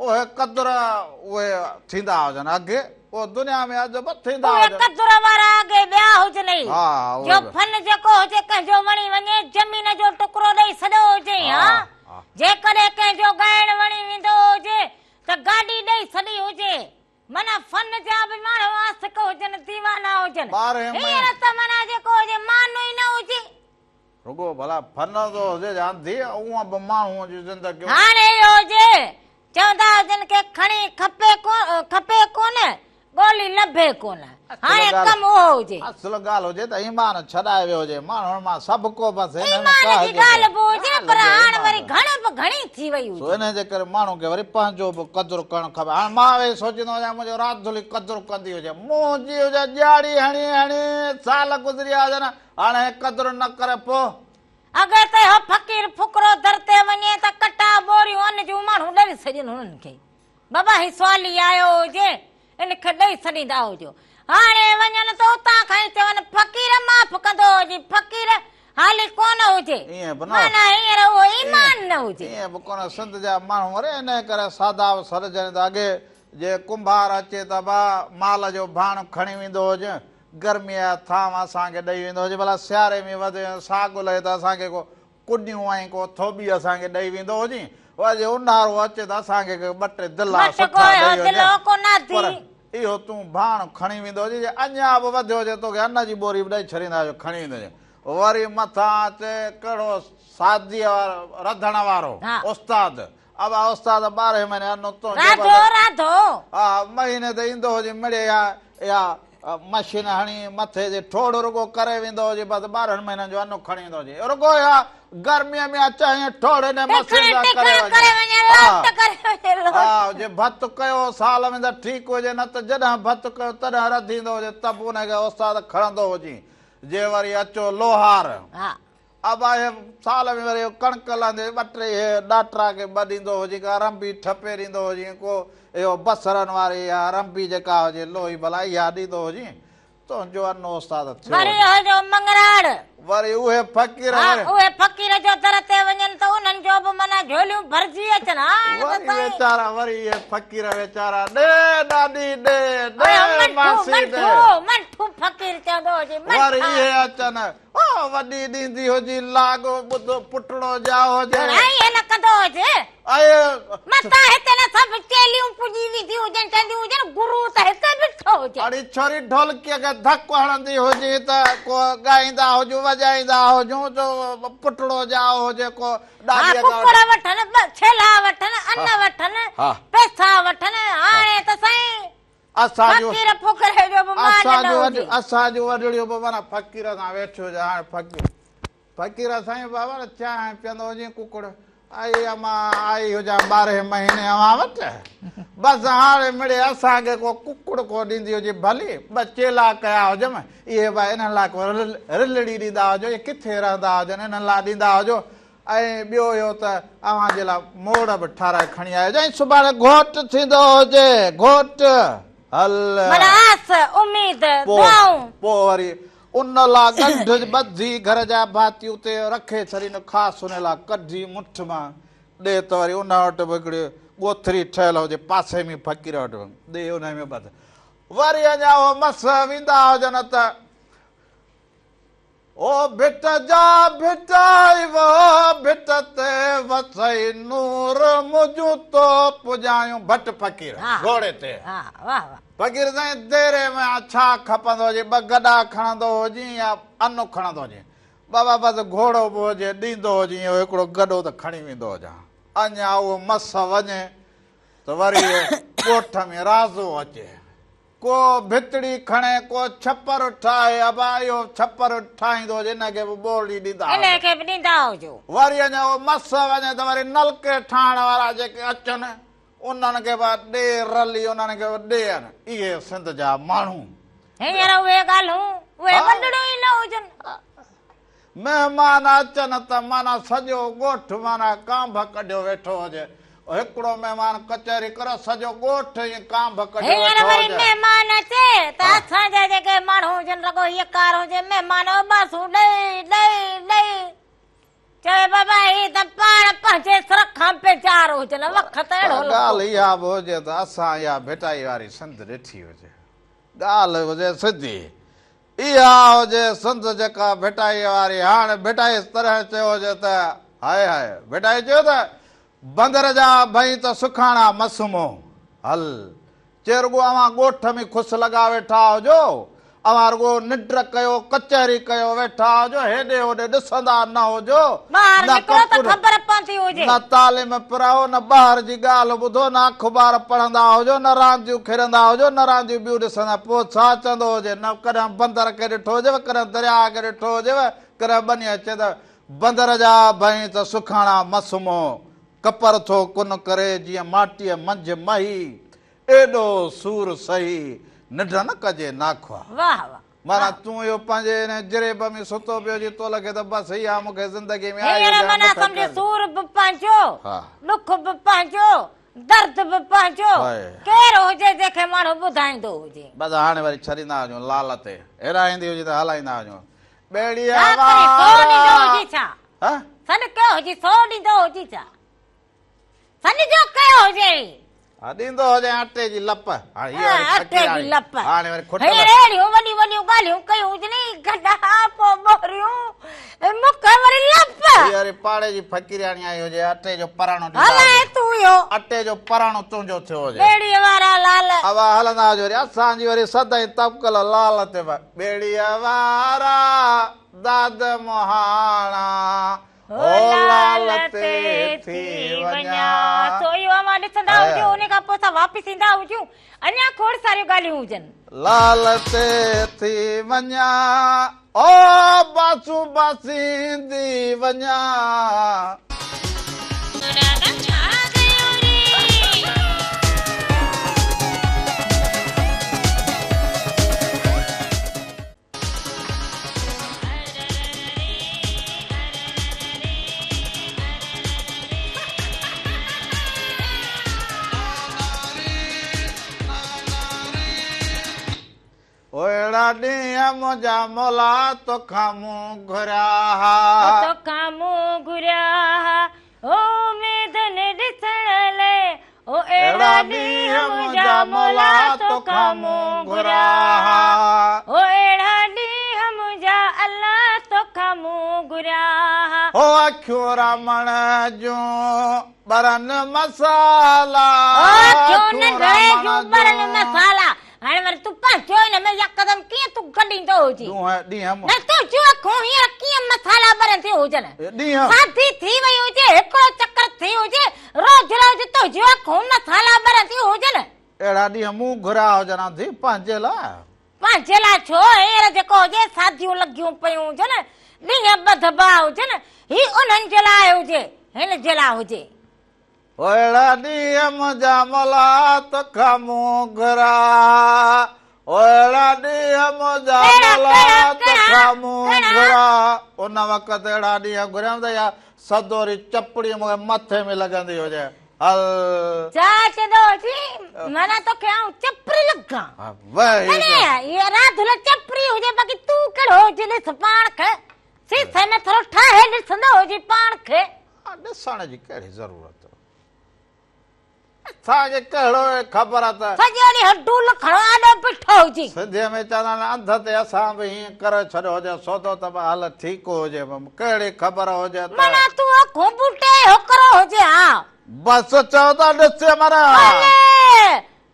اهي قدر اهي ٿيندا هجن اڳي. اهو دنيا ۾ عجب ٿيندا اهي هجن. قدر وارا اڳي ٻيا هجن ئي. ها اهي جو به. فن جيڪو هجي ڪنهن جو وڻي وڃي زمين جو ٽڪرو ڏئي سڏيو هجي ها ها ها. جيڪڏهن ڪنهن جو ڳائڻ وڻي ويندو هجي ته گاڏي ڏئي سڏي هجي. معنيٰ فن جا به ماڻهو عاشق هجن ديوانا هجن. ٻارهين مهيني. هينئر ته معنيٰ جيڪو هجي مانو ئي نه هجي. رڳو ڀلا فن ٿو هجي يا ڌيء اونء به ماڻهوء جون زندگيون. هاڻي اهو هجي چوندا هجن کي کڻي کپي کپي ڪونه ڳولي لڀي ڪونه هاڻي ڪم اهو هجي. اصل ڳالهه هجي ته ايمان ڇڏائي ويو هجي ماڻهن مان سڀ ڪو بس هن ۾ ايمان جي ڳالهه به هجي پر هاڻ وري گهڻ به گهڻي ٿي وئي سو هجي. انهيء جي ڪري ماڻهو کي وري پنهنجو به قدر ڪرڻ کپي. هاڻ مان ويهي سوچيندو هجان منهنجو راڌلي قدر ڪندي هجي. منهنجي هجي ڄاڙي هڻي هڻي سال گذري ويا هجن هاڻي هي قدر نه ڪري پوء. اڳي ته اهو فقير ڦڪرو در تي وڃي ته ڪٽا ٻوريون ان جون ماڻهو ڏئي ڇڏين هنن کي. بابا هي سوالي آيو هجي ان کي ڏئي ڇڏيندا هجو. هاڻي وڃن ته اتان کان ئي چون فقير معاف ڪندو هجي فقير حالي ڪونه هجي. ائين به نه معنيٰ هينئر اهو ايمان نه هجي. ائين به ڪونه سنڌ جا ماڻهو وري انهيء ڪري سادا به سڏجن ته اڳي جي ڪنڀار اچي ته با مال جو ڀاڻ کڻي ويندو هجي گرميء جا ٿانو اسان کي ڏئي ويندو هجي ڀلا سياري ۾ وڌ ساڳ لهي ته اسان کي ڪو ڪنيون ۽ ڪو ٿوٻي اسان کي ڏئي ويندو هجين، وري جي اونهارو اچي ته اسان کي ڪي ٻه ٽي دلا ٻه ٽي سٺا ڪو ڏئي اهو وڃين، دلو ڪو نادي. پر اهو تون ڀاڻ کڻي ويندو هجين، جي اڃا به وڌيو هجي توکي ان جي ٻوري به ڏئي ڇڏيندا جو کڻي ويندو هجين. وري مٿان اچي ڪهڙو ساديء وارو رڌڻ وارو ها. استاد، ابا استاد ٻارهين مهيني ان تنهنجو راڌو بس راڌو. ها مهيني تي ايندو هجي مڙئي اها اها مشين هڻي مٿي جي ٺوڙ رڳو ڪري ويندو هجي بس 12 مهينن جو ان کڻي ويندو هجي رڳو اها گرميء ۾ اچ ائين ٺوڙ ان مشين ٽيڪڻ سان ٽيڪڻ ڪري ڪري وڃي وڃي ها لوٽ ڪري وڃي لوٽ. ها جي ڀت ڪيو سال ۾ ته ٺيڪ هجي نه ته جڏهن ڀت ڪيو تڏهن رڌيندو هجي ته به ان کي استاد کڻندو هجي جي وري اچو لوهار ها. ابا هي سال ۾ وري ڪڻڪ لهندي ٻه ٽي هي ڏاٽرا کي ٻه ڏيندو هجي ڪا رنبي ٺپي ڏيندو هجي ڪو اهو بصرن واري اها رنبي جيڪا هجي لوهي ڀلا اها ڏيندو هجي تنهنجو انو استاد ٿيو وري هجي. اهو جو مڱراڙ. وري اهي فقير ها وري. اهي فقير جو در تي وڃن ته انهن جو به معنيٰ جهوليون ڀرجي اچن هاڻ ته وري سائين. ويچارا وري اهي فقير ويچارا ڏي ڏاڏي ڏي ڏي اهو منٺو ماسي ڏي. منٺو منٺو فقير چوندو هجي وري منٺا. اهي اچن او وڏي ڏيندي هجي لاڳ ٻڌو پٽڙو ڄائو هجي. پر ائين نه ڪندو هجي. ائي. متان هتي نه سڀ چيليون پڄي وينديون هجن چونديون هجن گرو ته هتي بيٺو هجي. اڙي ڇوري ڍولڪيء کي ڌڪ هڻندي هجي ته ڪو ڳائيندا هجون وڄائيندا هجون جو پٽڙو ڄائو هجي ڪو ها ڏاڏيء کان ڪڪڙ وٺن ڇيلا وٺن ان وٺن ها. پئسا وٺن هاڻي ته سائين. اسان جون فقير ڦڪري جو به مان اسان نه جون هجي. اسان جون وڏڙيون به معنيٰ فقير سان ويٺيون هجن هاڻي فقير فقير سائين بابا چانهه پيئندو هجين ڪڪڙ آئي امان آئي هجان ٻارهين مهيني اوهان وٽ بس هاڻي مڙئي اسان کي ڪو ڪڪڙ ڪو ڏيندي هجي ڀلي ٻه چيلا ڪيا هجم اهي به انهن لاء ڪو رلڙي ڏيندا هجو اهي ڪٿي رهندا هجن انهن لاء ڏيندا هجو ۽ ٻيو اهو ته اوهان جي لاء موڙ به ٺاهرائي کڻي آيو هجان ۽ سڀاڻي گهوٽ ٿيندو هجي، گهوٽ! هل! معنيٰ آس، اميد، دعائون. پوء وري ان لاء ڳنڍ ٻڌي گهر جا ڀاتي اتي رکي ڇڏين، خاص ان لاء ڪڍي مٺ مان ڏي ته وري ان وٽ به هڪڙي ڳوٿري ٺهيل هجي، پاسي ۾ فقير وٽ به ڏي ان ۾ ٻڌ. وري اڃا اهو مس ويندا هجن ته. او ڀٽ جا ڀٽائي وو ڀٽ تي وسئي نور منهنجون تو پڄايون ڀٽ فقير گهوڙي تي فقير سائين ديري ۾ ڇا کپندو هجي ٻه گڏا کڻندو هجين يا ان کڻندو هجين بابا بس گهوڙو به هجي ڏيندو هجين اهو هڪڙو گڏو ته کڻي ويندو هجان اڃا اهو مس وڃي ته وري ڳوٺ ۾ رازو اچي ڪو ڀتڙي کڻي، ڪو ڇپر ٺاهي، ابا اهو ڇپر ٺاهيندو هجي، ان کي به ٻورڙي ڏيندا هجو. انهيء کي به ڏيندا هجو. وري اڃا اهو مس وڃي ته وري نلڪي ٺاهڻ وارا جيڪي اچن، انهن کي به ڏي رلي، انهن کي به ڏين. اهي سنڌ جا ماڻهو. هينئر اهي ڳالهيون، اهي ونڊڙيون ئي نه هجن. مهمان اچن ته معنيٰ سڄو ڳوٺ معنيٰ ڪانڀ ڪڍيو ويٺو هجي. هڪڙو مهمان ڪچهري ڪري سڄو ڳوٺ ائين ڪانڀ ڪڍيو هينئر ويٺو وري هجي. مهمان اچي ته اسان جا جيڪي ماڻهو هجن رڳو هيء ڪار هجي مهمان اوٻاسون ڏئي ڏئي ڏئي چوي بابا هي ته پاڻ پنهنجي سر کان بيزار هجن وقت پر اهڙو لڳو. ڳالهه اها به هجي ته اسان اها ڀٽائي واري سنڌ ڏٺي هجي. ڳالهه هجي سڌي. اها هجي سنڌ جيڪا ڀٽائيء واري هاڻ ڀٽائي طرح چيو هجي ته هاء هاء ڀٽائي چيو ته بندر جا ڀئين ته سکاڻا مسمو هل چي رڳو اوهان ڳوٺ ۾ خوس لڳا ويٺا هجو اوهان رڳو ننڊ ڪيو ڪچهري ڪيو ويٺا هجو هيڏي هوڏي ڏسندا نه هجو ٻاهر نه نڪرو ته ڪمپيوٽر خبر پوندي هجي. نه تعليم پرايو نه ٻاهر جي ڳالهه ٻڌو نه اخبار پڙهندا هجو نه رانديون کيڏندا هجو نه رانديون ٻيون ڏسندا پوء ڇا چوندو هجي نه ڪڏهن بندر کي ڏٺو هجيو ڪڏهن درياهه کي ڏٺو هجيو ڪڏهن ٻنيء چي ته بندر جا ڀئين ته سکاڻا مس منهن. ڪپر ٿو ڪن ڪري جيئن ماٽيء منجهه مهي، ايڏو سور سهي، ننڊ نه ڪجي ناکئا. واهه واهه. معنيٰ تون اهو پنهنجي ان جريب ۾ ستو پيو هجين، تو لڳي ته بس اها مون کي زندگي ۾ آئي هينئر هجي، معنيٰ مون کي سمجهه ڪر. سور به پنهنجو، ها. ڏک به پنهنجو، درد به پنهنجو، ڪير هجي جنهن کي ماڻهو ٻڌائيندو هجي. بس هاڻي وري ڇڏيندا وڃون لال تي، هيڏانهن ايندي هجي ته هلائيندا وڃون. ٻيڙيء ڇا ڪري سو ڏيندو وارا. هجي ڇا؟ ها؟ سڏ ڪيو هجي سو ڏيندو هجي ڇا؟ سڏ جو ڪيو هجي. ها ڏيندو هجي اٽي جي لپ. هاڻي هي وري اٽي جي لپ. هاڻي وري کٽ. هينئر اهڙيون وڏيون وڏيون ڳالهيون ڪيون هجن گڏا پوء ٻوريون مون کي وري لپ. هي وري پاڙي جي فقيرياڻي آئي هجي اٽي جو پراڻو ڏيندا هجي. هلائي تون اهو. اٽي جو پراڻو تنهنجو ٿيو هجي. ٻيڙيء وارا لال. اوا هلندا هجو وري اسان جي وري سدائين توڪل لال تي. ٻيڙيء وارا داد مهاڻا. هو لال تي ٿي وڃان. سو اهو اوهان ڏسندا هجو ان کان پوء اسان واپس ايندا هجون اڃا کوڙ ساريون ڳالهيون هجن. لال تي ٿي وڃان او باسون باسيندي وڃان. او اهڙا ڏينهن منهنجا مولا توکان مون گهريا ها. توکان مون گهريا ها اميدن ڏسڻ لئه او اهڙا ڏينهن منهنجا مولا توکان مون گهريا ها. او اهڙا ڏينهن منهنجا الله توکان مون گهريا ها. او اکيون رامڻ جون ٻرن مصالا. او اکيون ننڍڙي جون ٻرن مصالا. هاڻي وري تون پنهنجو ان ۾ يڪدم ڪيئن تون گڏيندو هجين. ڏينهن نه تنهنجون اکيون هينئر ڪيئن مصالا ٻرنديون هجن. ڏينهن شادي ٿي وئي هجي، هڪڙو چڪر ٿي هجي، روز روز تنهنجون اکيون مصالا ٻرنديون هجن. اهڙا ڏينهن مون گهريا هجن ها ڌيء پنهنجي لاء. پنهنجي لاء ڇو؟ هينئر جيڪو هجي شاديون لڳيون پيون هجن، ڏينهن ٻڌبا هجن، هي انهن جي لاء هجي، هن جي لاء هجي. اهڙا ڏينهن منهنجا مولا توکان مون گهريا. اهڙا ڏينهن منهنجا مولا توکان مون گهريا. ان وقت اهڙا ڏينهن گهريم ته اها سدوري چپڙي مون کي مٿي ۾ لڳندي هجي. هل. ڇا چوندو هجين؟ معنيٰ توکي آئون چپڙي لڳان. وهي. نه نه راڌل چپڙي هجي باقي تون ڪهڙو هجين ڏس پاڻ کي. سيسي ۾ ٿورو ٺاهي ڏسندو هجين پاڻ کي. ڏسڻ جي ڪهڙي ضرورت؟ اسان کي ڪهڙو خبر ته. سڄو ڏينهن ڊول کڻو آڏو بيٺو هجين. سنڌيء ۾ چوندا آهن انڌ تي اسان به هيئن ڪري ڇڏيو هجي سودو ته به هل ٺيڪ هجي ڪهڙي خبر هجي ته. معنيٰ تون اکون ٻوٽي هوڪرو هجين ها. بس چئو ته ڏسي معنيٰ. هلي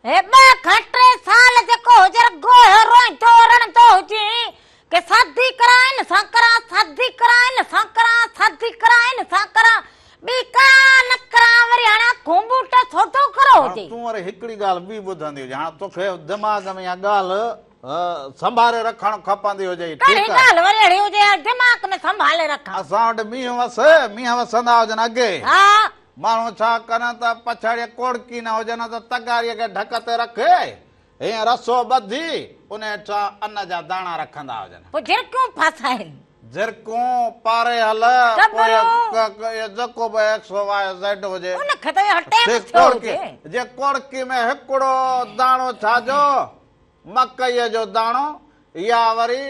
هي ٻه کان ٽي سال جيڪو هجي رڳو اهو روئيندو رڙندو هجين ڪي شادي ڪران هن سان ڪران شادي ڪران هن سان ڪران شادي ڪران هن سان ڪران ٻي ڪا نه ڪران وري هاڻي اکون ٻوٽ سودو کرو هاڻ هجي. تون وري هڪڙي ڳالهه ٻي ٻڌندي هجين هاڻ توکي دماغ ۾ اها ڳالهه سنڀاري رکڻ کپندي هجئي ڪهڙي ٺيڪ آهي. ڳالهه وري اهڙي هجي ها دماغ ۾ سنڀالي رکان. اسان وٽ مينهن وسي مينهن وسندا هجن اڳي. ها. ماڻهو ڇا ڪن ته پڇاڙيء ڪوڙڪي نه هجن ته تغاريء کي ڍڪ تي رکي، هيئن رسو ٻڌي، ان هيٺان ان جا داڻا رکندا هجن. پوء جهرڪيون ڦاسائين. جهرڪون پاري هل، پوء جيڪو به ايڪس واء زيڊ هجي. ان کي ته اهو ٽيم ٿيو هجي. جي ڪوڙڪي ۾ هڪڙو داڻو ڇا جو، مڪئيء جو داڻو يا وري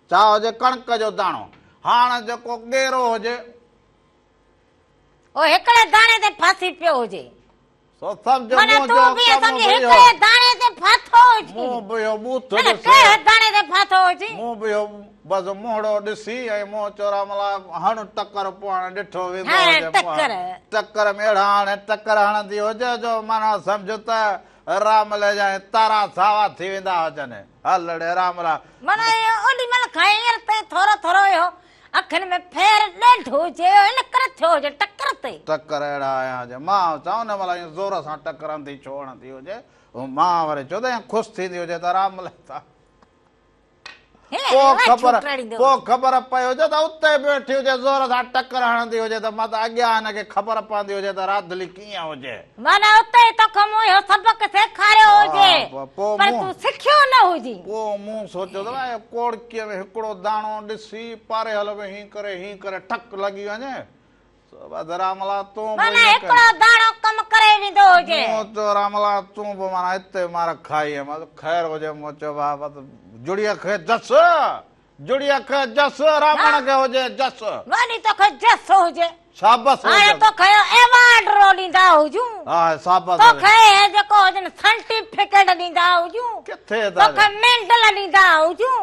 ڇا هجي ڪڻڪ جو داڻو. هاڻ جيڪو ڳيرو هجي. او هڪڙي داڻي تي ڦاسي پيو هجي. سو سمجهه معنيٰ منهنجو تون به ڪم سمجهه به اهو. هڪڙي داڻي تي ڦاٿو هجين. مون به اهو ٻوٿ نه نه ڏسي. ڪهڙي داڻي تي ڦاٿو هجين. مون به اهو بس منهڙو ڏسي ۽ منهن چورا ملا هڻ ٽڪر پوء هاڻي ڏٺو ويندو هڻ هجي. ٽڪر. ٽڪر ۾ اهڙا هاڻي ٽڪر هڻندي هجي جو معنيٰ سمجهه ته راملي جا تارا ساوا ٿي ويندا هجن. هل ڙي راملا. معنيٰ اهو اوڏي مهل کان هينئر تائين ٿورو ٿورو اهو اکين ۾ ڦير ڏيڍ هجي ان ڪري ٿيو هجي ٽڪر تي. ٽڪر اهڙا آيا هجي مان چوان ان مهل ائين زور سان ٽڪر انڌي ڇو هڻندي هجي مان وري چيو ته ائين خوش ٿيندي هجي ته رام لتا. پوء خبر پوء خبر پئي هجي ته اتي به ويٺي هجي زور سان ٽڪر هڻندي هجي ته مت اڳيان هن کي خبر پوندي هجي ته راڌلي ڪيئن هجي. معنيٰ اتي ئي توکي مون اهو سبق سيکاريو هجي پر تون سکيو نه هجين. پوء مون سوچيو ته ڀائي ڪوڙڪيء ۾ هڪڙو داڻو ڏسي پاريهل به هين ڪري هين ڪري ٺڪ لڳي وڃي. سو بس راملا تون به معنيٰ هڪڙو داڻو ڪم ڪري ويندو هجي. مون چيو راملا تون به معنيٰ هتي مار کائي آئين. بس خير هجي مون چيو ڀاء بس جڙيء کي جس، جڙيء کي جس، رامڻ کي هجي جس. وڏي توکي جس هجي. شابس هجي. هاڻي توکي ايوارڊ رو ڏيندا هجون. ها شابس هجي. توکي هي جيڪو هجن سرٽيفڪيٽ ڏيندا هجون. ڪٿي ٿا توکي ميڊل ڏيندا هجون.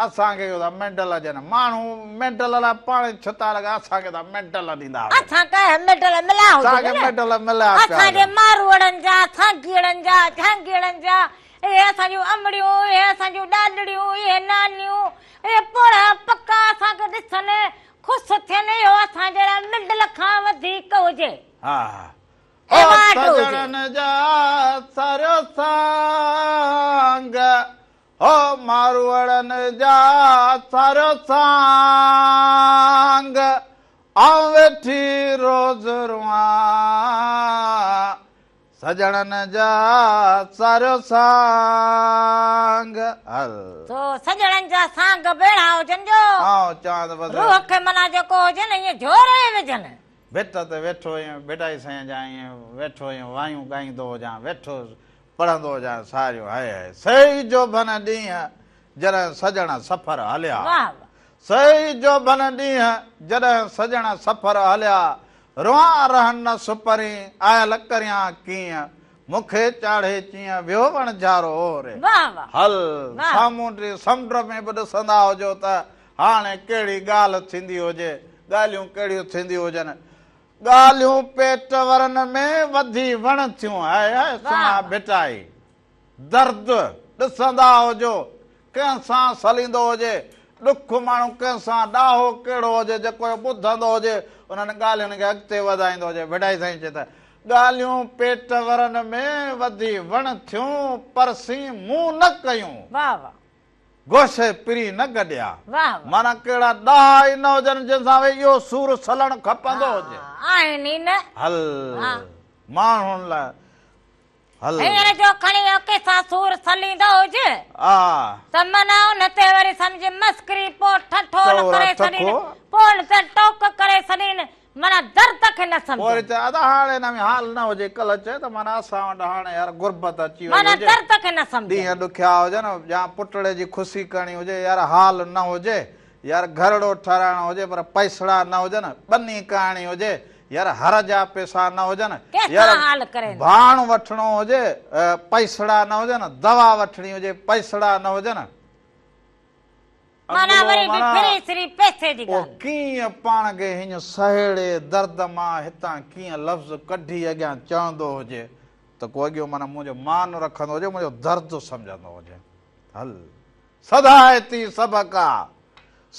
اسان کي ٿا ميڊل ڏين. ماڻهو ميڊل لاء پاڻ ئي ڇتا لڳا اسان کي ٿا ميڊل ڏيندا هجن. اسان کي ميڊل مليا هجن. اسان کي ميڊل مليا پيا. اسان جي ماروئڙن جا، سانگيئڙن جا، جهانگيئڙن جا، اهي اسان جون امڙيون، اهي اسان جون ڏاڏڙيون، اهي نانيون، اهي پوڙها پڪا اسان کي ڏسن، خوش ٿين، اهو اسان جي لاء ميڊل کان وڌيڪ هجي. ها او سڄڻن جا ساريو سانگ، او ماروئڙن جا ساريو سانگ، آئون ويٺي روز روئان، سڄڻن جا ساريو سانگ. هل. سو سڄڻن جا سانگ به اهڙا هجن جو. آئون چوان ته بس. روح کي معنيٰ جيڪو هجي نه ائين جهوري وجهن. ڀت تي ويٺو ائين ڀٽائي سائين جا ائين ويٺو ائين وايون ڳائيندو هجان ويٺو پڙهندو هجان ساريون هاء هاء سهي جوڀن ڏينهن جڏهن سڄڻ سفر هليا سهي جوڀن ڏينهن جڏهن سڄڻ سفر هليا روئان رهن نه سپرين آيل ڪريان ڪيئن مون کي چاڙهي چيئن ويو وڻجارو اوري هل سامونڊي سمنڊ ۾ به ڏسندا هجو ته هاڻي ڪهڙي ڳالهه ٿيندي هجي، ڳالهيون ڪهڙيون ٿينديون هجن. ڳالهيون پيٽ ورن ۾ وڌي وڻ ٿيون. هاء هاء سهڻا ڀٽائي. درد ڏسندا هجو، ڪنهن سان سليندو هجي، ڏک ماڻهو ڪنهن سان ڏاهو ڪهڙو هجي جيڪو اهو ٻڌندو هجي، انهن ڳالهين کي اڳتي وڌائيندو هجي. ڀٽائي سائين چئي ته، ڳالهيون پيٽ ورن ۾ وڌي وڻ ٿيون، پر سين مون نه ڪيون. واهه واهه. گوشي پرين نه گڏيا. واهه واهه. معنيٰ ڪهڙا ڏاها ئي نه هجن جن سان ويهي اهو سور سلڻ کپندو هجي. آهن ئي نه. هل ماڻهن لاء هل. هينئر جو کڻي اهو ڪنهن سان سور سليندو هجي. ها. ته معنيٰ ان تي وري سمجهه مسخري پوء ٺٺول ڪري ڇڏين پوء ان تي ٽوڪ ڪري ڇڏين. معنيٰ درد کي نه سمجهن. پوء وري چئي ادا هاڻي هن ۾ حال نه هجي ڪلهه چئي ته معنيٰ اسان وٽ هاڻي يار غربت اچي وئي معنيٰ هجي درد کي نه سمجهن. ڏينهن ڏکيا هجن يا پٽڙي جي خوشي ڪرڻي هجي يار حال نه هجي يار گهرڙو ٺهرائڻو هجي پر پئسڙا نه هجن ٻني ڪاهڻي هجي يار هر جا پئسا نه هجن ڪنهن يار سان حال ڪرين. ڀاڻ وٺڻو هجي پئسڙا نه هجن دوا وٺڻي هجي پئسڙا نه هجن. معنيٰ وري به ڦري سري پئسي جي پوء ڳالهه. ڪيئن پاڻ کي هينئن سهيڙي درد مان هتان ڪيئن لفظ ڪڍي اڳيان چوندو هجي ته ڪو اڳيون معنيٰ منهنجو مان رکندو هجي، منهنجو درد سمجهندو هجي. هل. سڌائتي سڀڪا،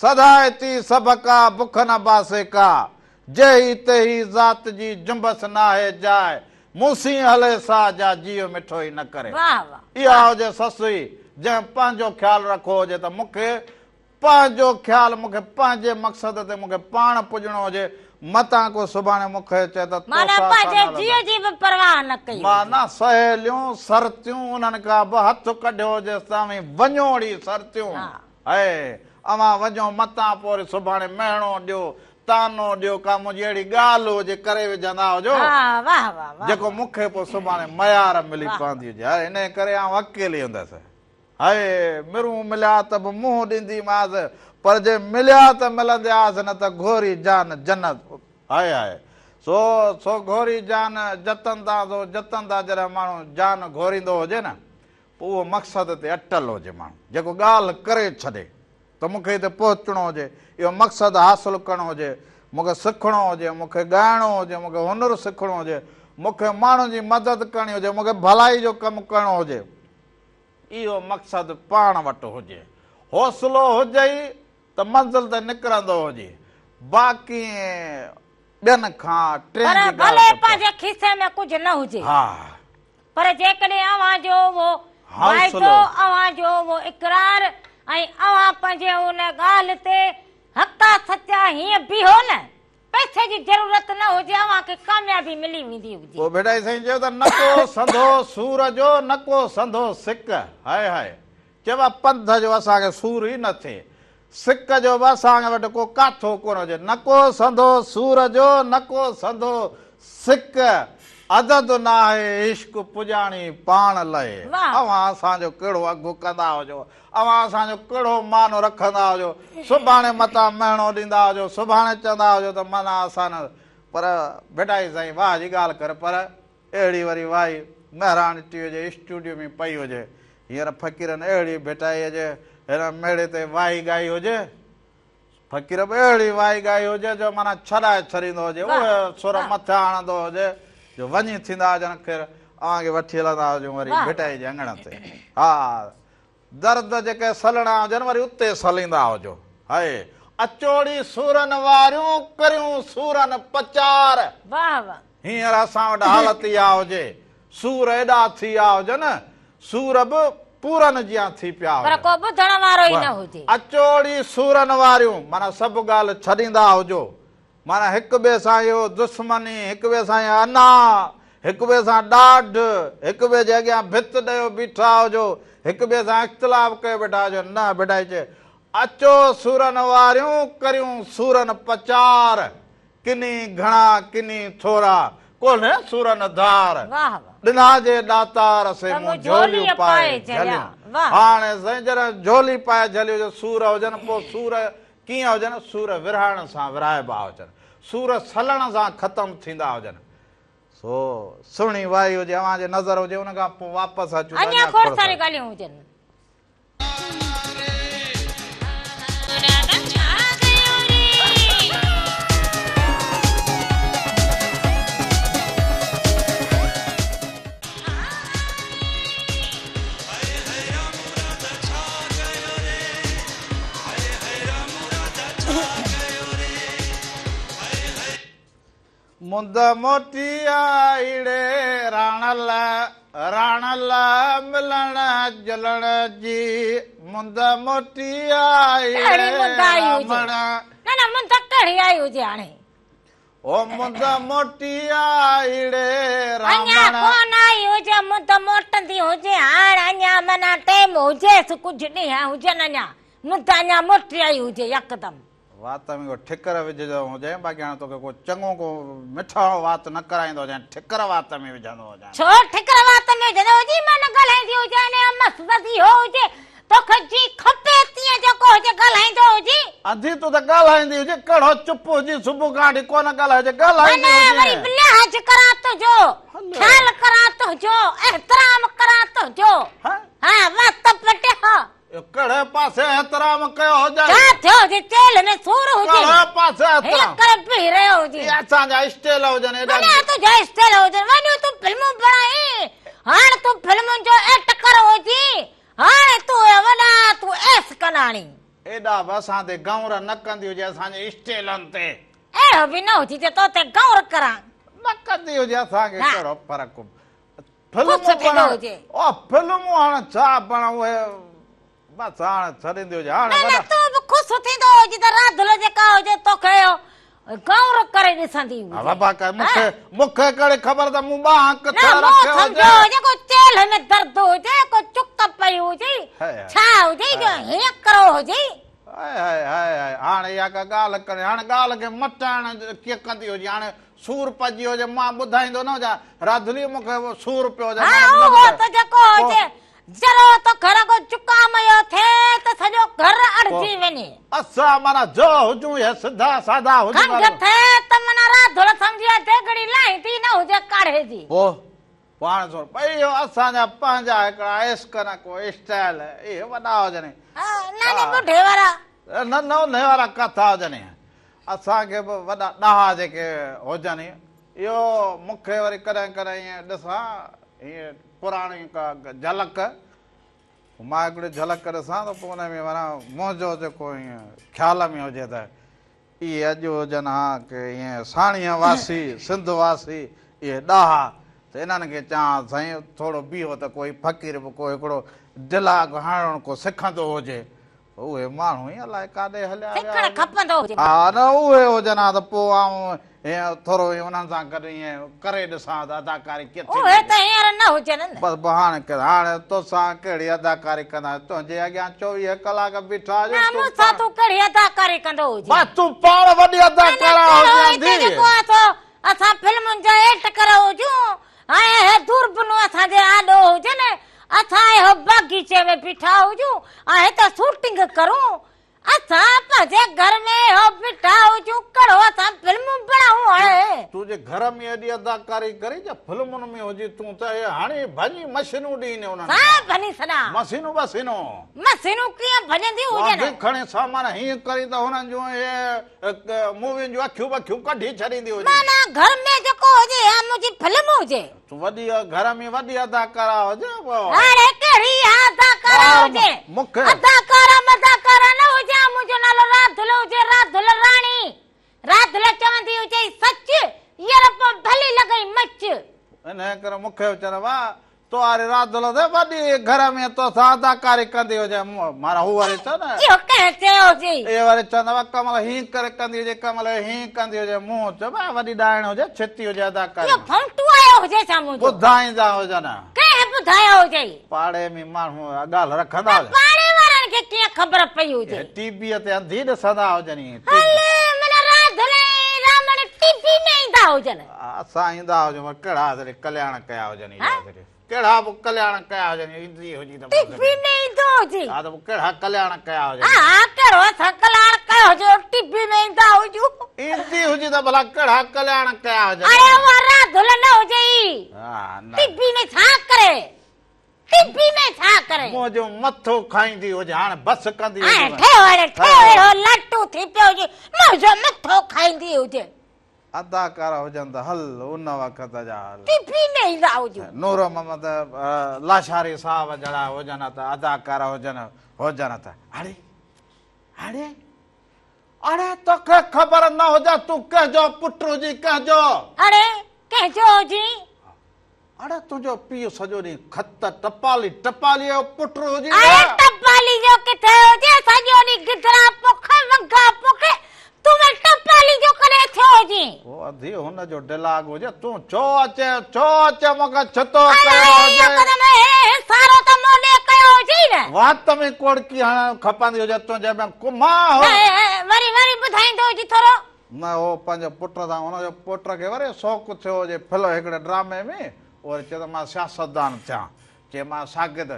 سڌائتي سڀڪا، بک نه باسي ڪا، جيهي تيهي ذات جي جنبس ناهي جاء، مون سين هلي سا جا جيء مٺو ئي نه ڪري. واهه واهه. اها هجي سسئي جنهن پنهنجو خيال رکو هجي ته مون کي پنهنجو خيال مون کي پنهنجي مقصد تي مون کي پاڻ پڄڻو هجي متان ڪو سڀاڻي مون کي چئي ته معنيٰ توسان پنهنجي اسان نه جيء هلنداسين. جي به پرواهه نه ڪئي هجي. معنيٰ سهيليون سرتيون انهن کان به هٿ ڪڍيو هجيس ته اوهين وڃو ڙي سرتيون. ها. اي اوهان وڃو متان پوء وري سڀاڻي مهڻو ڏيو طعنو ڏيو ڪا منهنجي اهڙي ڳالهه هجي ڪري وجهندا هجو جيڪو مون کي پوء سڀاڻي ميار ملي پوندي هجي. هاء انهيء ڪري آئون اڪيلي هوندس. هاء مرون مليا ته به منهن ڏينديمانس پر جي مليا ته ملندياس نه ته گهوري جان جنت. هاء هاء سو سو گهوري جان جتن تان سو جتن تان جڏهن ماڻهو جان گهوريندو هجي نه پوء اهو مقصد تي اٽل هجي ماڻهو جيڪو ڳالهه ڪري ڇڏي. ته مون کي هتي پهچڻو هجي، اهو مقصد حاصل ڪرڻو هجي، مون کي سکڻو هجي، مون کي ڳائڻو هجي، مون کي هنر سکڻو هجي، مون کي ماڻهن جي مدد ڪرڻي هجي، مون کي ڀلائي جو ڪم ڪرڻو هجي. اهو مقصد پاڻ وٽ هجي. حوصلو هجئي ته منزل تي نڪرندو هجي. باقي ٻين کان ٽين پر جي ڳالهه ڀلي ته پوء. پنهنجي کيسي ۾ ڪجهه نه هجي. ها. پر جيڪڏهن اوهان جو اهو حوصلو. واعدو، اوهان جو اهو اقرار ۽ اوهان پنهنجي ان ڳالهه تي حقا سچا هيئن بيهو نه، پئسي جي ضرورت نه هجي اوهان کي ڪاميابي ملي ويندي هجي. پوء ڀٽائي سائين چيو ته نه ڪو سنڌو سور جو نه ڪو سنڌو سڪ، هاء هاء، چئبو آهي پنڌ جو اسان کي سور ئي نه ٿئي، سڪ جو به اسان وٽ ڪو ڪاٿو ڪونه هجي، نه ڪو سنڌو سور جو نه ڪو سنڌو سڪ، عدد ناهي عشق پڄاڻي پاڻ لئي. اوهان اسان جو ڪهڙو اگهه ڪندا هجو، اوهان اسان جو ڪهڙو مان رکندا هجو، سڀاڻي متان مهڻو ڏيندا هجو، سڀاڻي چوندا هجو ته معنيٰ اسان نه پر ڀٽائي سائين واهه جي ڳالهه ڪر پر اهڙي وري وائي مهراڻ ٽي وي جي اسٽوڊيو ۾ پئي هجي. هينئر فقيرن اهڙي ڀٽائيء جي هن ميڙي تي وائي ڳائي هجي. فقير به اهڙي وائي ڳائي هجي جو معنيٰ ڇڏائي ڇڏيندو هجي. اهي سر مٿي آڻندو هجي جو وڃي ٿيندا هجن. خير اوهان کي وٺي هلندا هجون وري ڀٽائيء جي اڱڻ تي. ها درد جيڪي سلڻا هجن وري اتي سليندا هجو. هئي اچوڙي سورن واريون ڪريون سورن پچار. واهه واهه. هينئر اسان وٽ حالت اها هجي، سور ايڏا ٿي ويا هجن، سور به پورن جيان ٿي پيا پر هجن. ڪو ٻڌڻ وارو ئي نه هجي. اچوڙي سورن واريون، معنيٰ سڀ ڳالهه ڇڏيندا هجو، معنيٰ هڪ ٻئي سان اهو دشمني، هڪ ٻئي سان اها انا، هڪ ٻئي سان ڏاڍ، هڪ ٻئي جي اڳيان ڀت ڏيو بيٺا هجو، هڪ ٻئي سان اختلاف ڪيو بيٺا هجو، نه ڀٽائي چئي، اچو سورن واريون، ڪريون سورن پچار. ڪني گهڻا ڪني ٿورا، ڪونهي سورن ڌار. ڏنا جي ڏاتار سي مون جهوليون پائي جهليون. هاڻي سائين جڏهن جهولي پائي جهليون جو سور هجن پوء سور ڪيئن هجن؟ سور ورهائڻ سان ورهائبا هجن، سور سلڻ سان ختم ٿيندا هجن. سو سهڻي وائي هجي اوهان جي نظر هجي ان کان پوء واپس اچون ته اڃا کوڙ ساريون ڳالهيون هجن. مند موٽي آئي ڙي راڻل، راڻل ملڻ جلڻ جي، مند موٽي آئي ڪهڙي ڙي مند آئي هجي؟ رامڻ. نه نه مند ڪهڙي آئي هجي هاڻي؟ او مند موٽي آئي ڙي اڃا رامڻ. ڪونه آئي هجي مند موٽندي هجي هاڻ اڃا معنيٰ ٽيم هجيس ڪجهه ڏينهن هجن اڃا مند اڃا موٽي آئي هجي يڪدم. وات ۾ ڪو ٺڪر وجهندو هجين، باقي هاڻي توکي ڪو چڱو ڪو مٺاڻو وات نه ڪرائيندو هجين، ٺڪر وات ۾ وجهندو هجين. ڇو ٺڪر وات ۾ وجهندو هجين، مان نه ڳالهائيندي هجان يا مس زدي هو هجي، توکي جيئن کپي تيئن جيڪو هجي ڳالهائيندو هجين. ادي تون ته ڳالهائيندي هجين، ڪهڙو چپ هجين، صبح کان وٺي ڪونه ڳالهايو هجين، ڳالهائيندي معنيٰ وري هجين. به لحاظ ڪران تنهنجو، خيال ڪران تنهنجو، احترام ڪران تنهنجو. ها وات پٽ ها. اهو ڪهڙي پاسي احترام ڪيو هجئي؟ ڇا ٿيو هجي چيلهه ۾ سور هجي. ڪهڙي پاسي احترام؟ هيئن ڪري بيهي رهيو هجي. اهي اسان جا اسٽيل هجن ايڏا. وڃان تنهنجا اسٽيل هجن وڃون تون فلمون بڻائين هاڻ تون فلمن جو ايڪٽر هجين هاڻ تون وڏا تون ايس ڪناڻي. ايڏا به اسان تي گئونر نه ڪندي هجي اسان جي اسٽيلن تي. اهڙو به نه هجي جو تو تي گئونر ڪران. نه ڪندي هجي اسان کي ڪهڙو فرق. خوش ٿيندو هجي. او فلمون هاڻ ڇا پاڻ اهي بس هاڻ ڇڏيندي هجي هاڻ نه نه تون به خوش ٿيندو هجي ته راڌل جيڪا هجي توکي گئونر ڪري ڏسندي هجي. بابا مونکي مونکي ڪهڙي خبر ته مون ٻانهن ڪٿي رکي هجي. نه مون سمجهيو هجي ڪو چيلهه ۾ درد هجي ڪو چڪ پئي هجي ڇا هجي جو هيئن ڪرو هجي. هاء هاء هاء هاء هاڻ اها ڪا ڳالهه ڪري هاڻ ڳالهه کي مٽائڻ ڪيئن ڪندي هجي هاڻ سور پئجي ويو هجي مان ٻڌائيندو نه هجان راڌلي مون کي سور پيو هجي ها اهو ته جيڪو هجي ذرو ته گهر ڪو زڪام جو ٿئي ته سڄو گهر اڙجي وڃي. اسان معنيٰ جو هجون اهي سڌا سادا هجون. کنگهه ٿئي ته معنيٰ راڌل سمجهي ديڳڙي لاهيندي نه هجي ڪاڙهي جي. پوء پاڻ سو ٻئي اهو اسان جا پنهنجا هڪڙا عشق نه ڪو اسٽائل اهي وڏا هجن. ها ناني ٻڍي وارا. نه نه انهي وارا ڪٿا هجن. اسان کي به وڏا ڏاها جيڪي هجن اهو مون کي وري ڪڏهن ڪڏهن ائين ڏسان هيئن پراڻي ڪا جهلڪ مان هڪڙي جهلڪ ڏسان ته پوء ان ۾ معنيٰ منهنجو جيڪو ائين خيال ۾ هجي ته اهي اڄ هجن ها ڪي ائين ساڻيهه واسي سنڌ واسي اهي ڏاها ته انهن کي چوان سائين ٿورو بيهو ته ڪوئي فقير به ڪو هڪڙو ڊلاگ هڻڻ ڪو سکندو هجي. اهي ماڻهو ئي الائي ڪاڏي هليا ويا سکڻ کپندو هجي. ها نه اهي هجن ها ته پوء آئون هينئر ٿورو ئي انهن سان گڏ ائين ڪري ڏسان ها ته اداڪاري ڪيئن ٿيندي اهي ته هينئر نه هجن نه. بس پوء هاڻي ڪير هاڻي توسان ڪهڙي اداڪاري ڪندا تنهنجي اڳيان 24 ڪلاڪ بيٺا آهيون نه مون سان تون ڪهڙي اداڪاري ڪندو هجين. بس تون پاڻ وڏي اداڪارا هجين ڌيء. هتي جيڪو آهي سو اسان فلمن جا ايڪٽر هجون ۽ اهي دوربنون اسان جي آڏو هجن، اسان اهو باغيچي ۾ بيٺا هجون ۽ هتي شوٽنگ ڪرون، اسان پنهنجي گهر ۾ اهو بيٺا هجون، ڪهڙو اسان فلمون بڻائون هاڻي. تون جي گهر ۾ ايڏي اداڪاري ڪرين جا فلمن ۾ هجين تون ته اهي هڻي ڀڃي مشينون ڏين انهن کي. سا ڀڃي ڇڏان. مشينون بشينون. مشينون ڪيئن ڀڃنديون هجن. واڌ کڻي سامان هيئن ڪرين ته هنن جون اهي مووين جون اکيون بکيون ڪڍي ڇڏيندي هجين. معنيٰ گهر ۾ جيڪو هجي اها منهنجي فلم هجي. تون وڏي گهر ۾ وڏي اداڪارا هجين پوء. هاڻي ڪهڙي اها اداڪارا هجي. مون کي. اداڪارا مداڪارا نه هجان منهنجو نالو راڌل هجي راڌل راڻي. راڌل چوندي هجئي سچ ير پوء ڀلي لڳئي مچ. انهيء ڪري مون کي به چون واهه تو واري راڌل ته وڏي گهر ۾ توسان اداڪاري ڪندي هجي. معنيٰ هو وري چون. اهو ڪنهن چيو هجي؟ اهي وري چوندا هئا ڪمل هيئن ڪري ڪندي هجي ڪمل هيئن ڪندي هجي. مون چيو ڀاء وڏي ڏائڻ هجي ڇتي هجي اداڪاري اهو ۾. ڦونٽو آيو هجي ڇا منهنجو؟ ٻڌائيندا هجن. ڪنهن ٻڌايو هجئي؟ پاڙي ۾ ماڻهو اها ڳالهه رکندا ته هجن. پاڙي وارن کي ڪيئن خبر پئي هجي؟ اهي ٽي ويء تي انڌي ڏسندا هجن. هل معنيٰ راڌل ۽ رامڻ ٽي وي ۾ ايندا هجن. اسان ايندا هجون پر ڪهڙا اصلي ڪلياڻ ڪيا هجن اهي اصلي ڪهڙا به ڪلياڻ ڪيا هجن ايندي هجي ته ٽي وي ۾ ايندو هجي. ها ته پوء ڪهڙا ڪلياڻ ڪيا هجن. ها ها ڪهڙو اسان ڪلياڻ ڪيو هجي ٽي وي ۾ ايندا هجون. ايندي هجي ته ڀلا ڪهڙا ڪلياڻ ڪيا هجن. اڙي اها راڌل نه هجي ئي. ها نه. ٽي وي ۾ ڇا ڪري. ٽي وي ۾ ڇا ڪري. منهنجو مٿو کائيندي هجي هاڻ بس ڪندي هجي. هاڻ ٺهيو هاڻي ٺهيو اهڙو لاٽو ٿي پيو هجي منهنجو مٿو کائيندي هجي. اداڪار هجن ته هل ان وقت جا هل. ٽي وي ۾ ايندا هجون. نور محمد لاشاري صاحب جهڙا هجن ته اداڪار هجن هجن ته اڙي اڙي اڙي توکي خبر نه هجي تون ڪنهن جو پٽ هجين ڪنهن جو. اڙي ڪنهن جو هجين. اڙي تنهنجو پيء سڄو ڏينهن خط ٽپالي ٽپاليء جو پٽ هجي نه. اڙي ٽپالي جو ڪٿي هجي سڄو ڏينهن گدرا پوکي ونگا پوکي تون وري ٽپالي جو ڪڏهن ٿيو هجين. پوء اڌي هن جو ڊلاگ هجي تون ڇو اچي ڇو اچي مون کي ڇتو اڙي ڪيو هجي. يڪدم هي سارو ته مون ڏي ڪيو هجي نه. وات ۾ ڪوڙڪي هڻڻ کپندي هجي تنهنجي ۾ ڪمان هو. وري وري ٻڌائيندو هجي ٿورو. نه هو پنهنجي پٽ سان هن جو پٽ کي وري شوق ٿيو هجي ڦل هڪڙي ڊرامي ۾ وري چئي ته مان سياستدان ٿيان چي مان شاگرد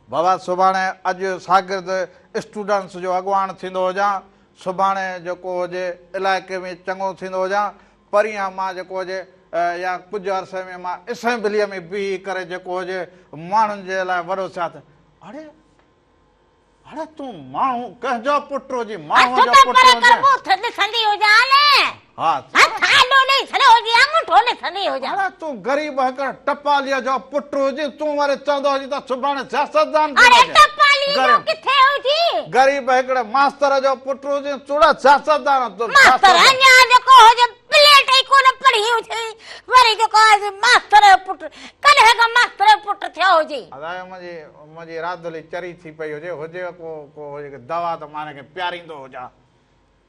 بابا سڀاڻي اڄ شاگرد اسٽوڊنٽس جو اڳواڻ ٿيندو هجان سڀاڻي جيڪو هجي علائقي ۾ چڱو ٿيندو هجان پرينهن مان جيڪو هجي يا ڪجهه عرصي ۾ مان اسيمبليء ۾ بيهي ڪري جيڪو هجي ماڻهن جي لاء وڏو سياست اڙي اڙي تون ماڻهو ڪنهن جو پٽ هجين ماڻهوء هٿ جو ته پٽ پري هجين. ڪر ٻوٿ ڏسندي هجان نه. ها. هٿ آڏو ڏئي ڇڏيو هجي آڱوٺو ڏسندي هجان. اڙي تون غريب هڪڙي ٽپاليء جو پٽ هجين تون وري چوندو هجين ته سڀاڻي سياستدان ٿي اڙي وڃين. ٽپاليء جو ڪٿي هجين. غريب هڪڙي ماستر جو پٽ هجين چڙ سياستدان تون ماستر اڃا جيڪو هجي پليٽ ئي ڪونه پڙهي هجي وري جيڪو آهي ماستر جو پٽ ڪڏهن کان ماستر جو پٽ ٿيو هجي. ادا منهنجي منهنجي راڌلي چري ٿي پئي هجي، هجيو ڪو ڪو هجي ڪي دوا ته مان هن کي پياريندو هجان.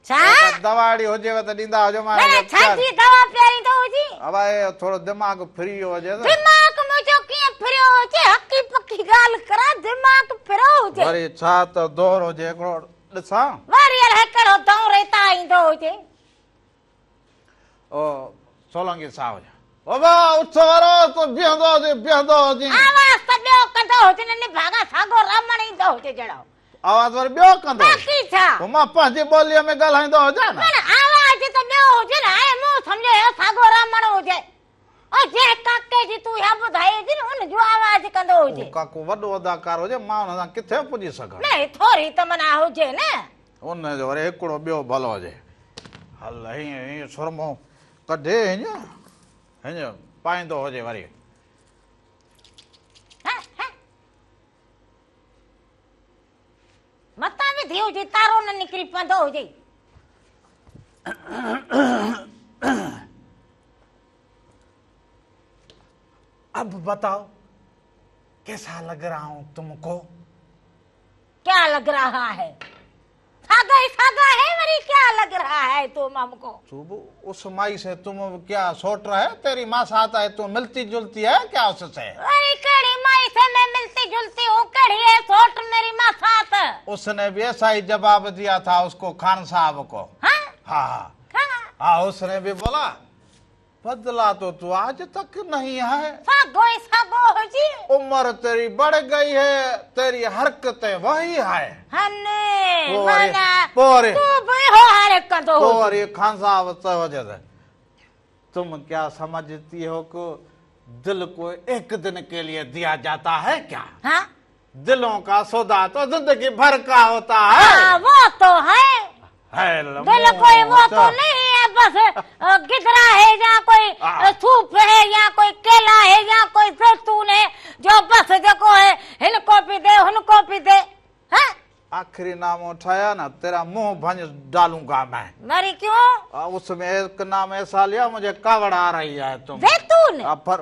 ڇا؟ ڪا دوا اهڙي هجيو ته ڏيندا هجو مان هن نه کي ڇا جي دوا پياريندو هجين؟ ابا هي ٿورو دماغ ڦري ويو هجي ته. دماغ منهنجو ڪيئن ڦريو هجي، حقي پڪي ڳالهه ڪران دماغ ڦريو هجي. وري ڇا ته دور هجي هڪڙو ڏسان. وري الائي ڪهڙو دور هتان ايندو هجي. او سولنگي صاحب جا بابا اٿ وارو تو بيهندو هجي بيهندو هجي. آواز ته ٻيو ڪندو هجي نه نڀاڳا ساڳو رامڻ ايندو هجي جهڙو. آواز وري ٻيو ڪندو هجي. باقي ڇا. پوء مان پنهنجي ٻوليء ۾ ڳالهائيندو هجان نه. پر آواز ته ٻيو هجي نه ۽ مون سمجهيو اهو ساڳو رامڻ هجي. او جنهن ڪاڪي جي تون اها ٻڌائي هجي نه ان جو آواز ڪندو هجي. اهو ڪاڪو وڏو اداڪار هجي مان ان سان ڪٿي پڄي سگهان. نه ٿوري ته معنيٰ هجي نه. ان جو وري هڪڙو ٻيو ڀلو هجي. هل هيئن هيئن سرمو ڪڍي هيئن هيئن پائيندو هجي وري. متان وڌي هجي تارو نه نڪري پوندو هجي. اب بتاؤ ڪيسا لگ رها هون تم ڪو؟ ڪيا لگ رها هي؟ ही सागा है, वरी क्या लग रहा है तुम हमको? तू उस माई से तुम क्या सोट रहे, तेरी माँ साथ है, तू मिलती जुलती है क्या उससे? अरे कड़ी माई से मैं मिलती जुलती हूँ, कड़ी है सोट मेरी माँ साथ। उसने भी ऐसा ही जवाब दिया था उसको, खान साहब को। हाँ हाँ हाँ, उसने भी बोला बदला तो तू आज तक नहीं है, सागो सागो हो जी, उम्र तेरी बढ़ गई है, तेरी हरकतें वही है। हने माना तू भी हो हरकत हो। और ये खान साहब तो हो जाता, तुम क्या समझती हो को दिल को एक दिन के लिए दिया जाता है क्या? हाँ? दिलों का सौदा तो जिंदगी भर का होता है। हाँ, वो तो है, दिल कोई वो तो नहीं है बस गिदरा है या कोई सूप है या कोई केला है या कोई जैतून है जो बस देखो है, इनको भी दे उनको भी दे। हाँ? आखिरी नाम उठाया ना तेरा मुंह भंज डालूंगा मैं। मेरी क्यों? उसमें एक नाम ऐसा लिया मुझे कावड़ आ रही है। तुम जैतून? पर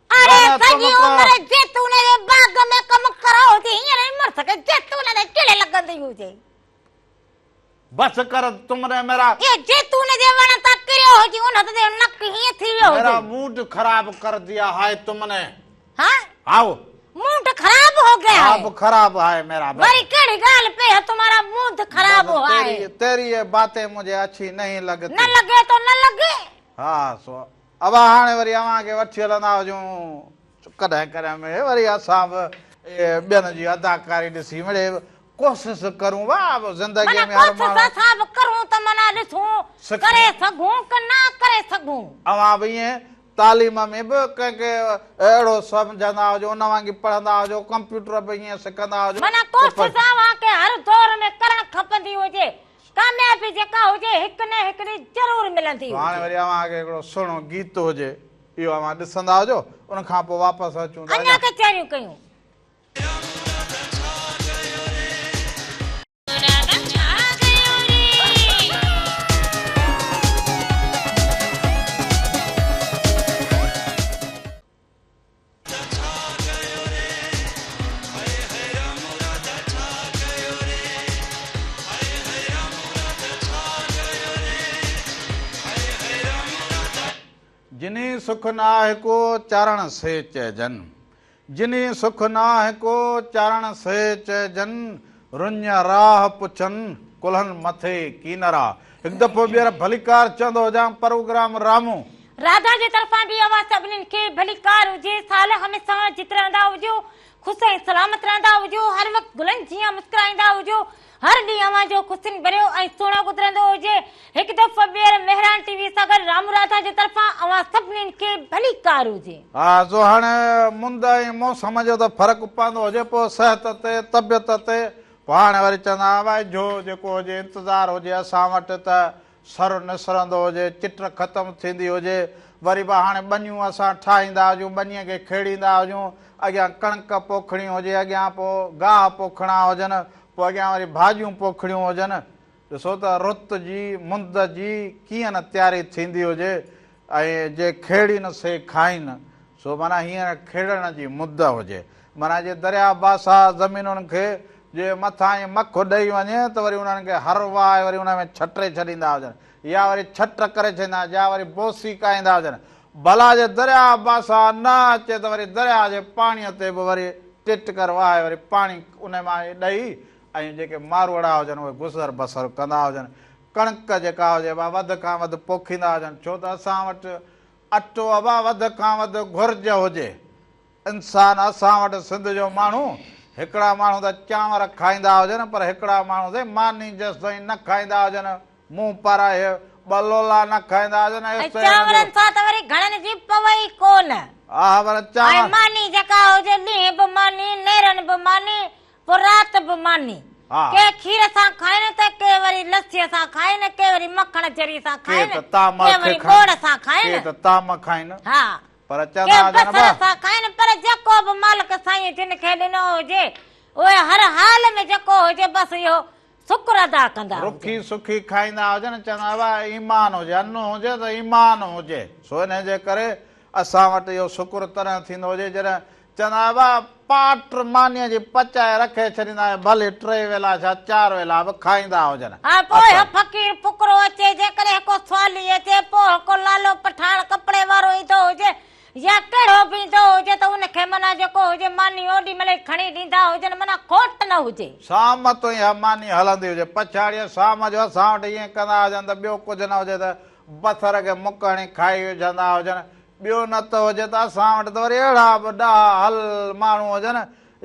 अरे सजी उम्र जैतून रे बाग में कम करो जी, नहीं मर सके जैतून ने केले लगंदी हुजे। बस कर तुमने मेरा ये जैतून जे वण ता किरियो हो जी, उन ते नक ही थी वियो। मेरा मूड खराब कर दिया है तुमने। हां आओ, मूड खराब हो गया है। अब खराब है मेरा। बड़ी केड़ी गाल पे है तुम्हारा मूड खराब हुआ है? तेरी ये बातें मुझे अच्छी नहीं लगती। न लगे तो न लगे। हां सो अब हाणे वरी अवां खे वठी हलंदा हुजूं कॾहिं कॾहिं में वरी असां बि ॿियनि जी अदाकारी ॾिसी मिड़े कोशिश करूं वाह जिंदगी में हर कोशिश असां बि करूं त मना ॾिसूं करे सघूं क ना करे सघूं। अवां बि ईअं तालीम में बि कंहिंखे अहिड़ो सम्झंदा हुजो, उन वांगे पढ़ंदा हुजो, कंप्यूटर बि ईअं सिखंदा हुजो। माना कोशिश अवां खे हर दौर में करणु खपंदी हुजे, कामयाबी जेका हुजे हिकु न हिकु ॾींहुं ज़रूरु मिलंदी। हाणे वरी अवां खे हिकिड़ो सुहिणो गीत हुजे इहो अवां ॾिसंदा हुजो, उन खां पोइ वापसि अचूं था। अञा कचहरियूं कयूं। जिनी सुख नाह को चरण से चैजन, जिनी सुख नाह को चरण से चैजन, रुञ राह पुछन कुल्हन मथे कीनरा। हिकु दफ़ो ॿीहर भलीकार चवंदो हुजां प्रोग्राम रामू राधा जे तरफ़ां बि अवां सभिनीनि खे भलीकार हुजे। साल हमेशा जित रहंदा हुजो, ख़ुशि ऐं सलामत रहंदा हुजो, हर वक़्तु गुलनि जीअं मुस्कुराईंदा हुजो, हर ॾींहुं अवां जो ख़ुशियुनि भरियो ऐं सुहिणो गुज़रंदो हुजे। हिकु दफ़ो ॿीहर मेहरान टीवी सां गॾु रामू राधा जे तरफ़ां अवां सभिनीनि खे भलीकार हुजे। हा, जो हाणे मुंद ऐं मौसम जो त फ़र्क़ु पवंदो हुजे, पोइ सिहत ते तबियत ते। पोइ हाणे वरी चवंदा भाई जो जेको हुजे इंतज़ारु हुजे असां वटि त सर निसरंदो हुजे, चिट ख़तमु थींदी हुजे। वरी बि हाणे ॿनियूं असां ठाहींदा हुजूं, ॿनीअ खे खेड़ींदा हुजूं, अॻियां कणिक पोखणी हुजे, अॻियां पोइ गाह पोखणा हुजनि, पोइ अॻियां वरी भाॼियूं पोखणियूं हुजनि। ॾिसो त रुत जी मुंद जी कीअं न तयारी थींदी हुजे ऐं जे खेड़ीनि से खाइनि, सो माना हींअर खेड़ण जी मुद हुजे। माना जे दरिया बासा ज़मीनुनि खे जे मथां मख ॾेई वञे त वरी उन्हनि खे हर वाए वरी उन में छटे छॾींदा हुजनि, या वरी छट करे छॾींदा, या वरी बोसी काईंदा हुजनि। भला जे दरिया बासा न अचे त वरी दरिया जे पाणीअ ते बि वरी टिट कर वाए वरी पाणी उन मां ॾेई ऐं जेके मारूड़ा हुजनि उहे गुज़र बसर कंदा हुजनि। कणिक जेका हुजे उहा वधि खां वधि पोखींदा हुजनि, छो त असां वटि अटो अबा वधि खां वधि घुर्ज हुजे। इंसान असां वटि सिंध जो माण्हू हिकिड़ा माण्हू त चांवर खाईंदा हुजनि, पर हिकिड़ा माण्हू त मानी जेसि ताईं न खाईंदा हुजनि, मुंहुं पाराए ॿ लोला न खाईंदा हुजनि। चांवरनि सां त वरी घणनि जी पवे ई कोन। हा, पर चांवर मानी जेका हुजे ॾींहुं बि मानी, नेरनि बि मानी, पोइ राति बि मानी। के खीर सां खाइनि त के वरी लस्सीअ सां खाइनि, के वरी मखण चरी सां खाइनि, के वरी ॻुड़ सां खाइनि, के त ताम खाइनि। हा, पर चवंदा बसर सां खाइनि। पर जेको बि मालिक साईं जिन खे ॾिनो हुजे उहे हर हाल में जेको हुजे बसि इहो शुक्र अदा कंदा। रुखी सुखी खाईंदा हुजनि, चवंदा हुआ ईमान हुजे, अन हुजे त ईमान हुजे। सो इन जे करे असां वटि इहो शुक्र तॾहिं थींदो हुजे जॾहिं چوندا هئا ڀاء پاٽ مانيء جي پچائي رکي ڇڏيندا آهيون، ڀلي ٽي ويلا ڇا چار ويلا به کائيندا هجن. ها پوء هه فقير ڦڪرو اچي، جيڪڏهن ڪو سوالي اچي، پوء ڪو لالو پٺاڻ ڪپڙي وارو ايندو هجي يا ڪهڙو به ايندو هجي ته ان کي معنيٰ جيڪو هجي ماني اوڏي مهل ئي کڻي ڏيندا هجن، معنيٰ کوٽ نه هجي. سام تائين اها ماني هلندي هجي. پڇاڙيء سام جو اسان وٽ ائين ڪندا هجن ته ٻيو ڪجهه نه هجي ته بصر کي مڪ هڻي کائي وجهندا هجن. ٻيو نه ته هجي ته اسان وٽ ته وري اهڙا به ڏاها هل ماڻهو هجن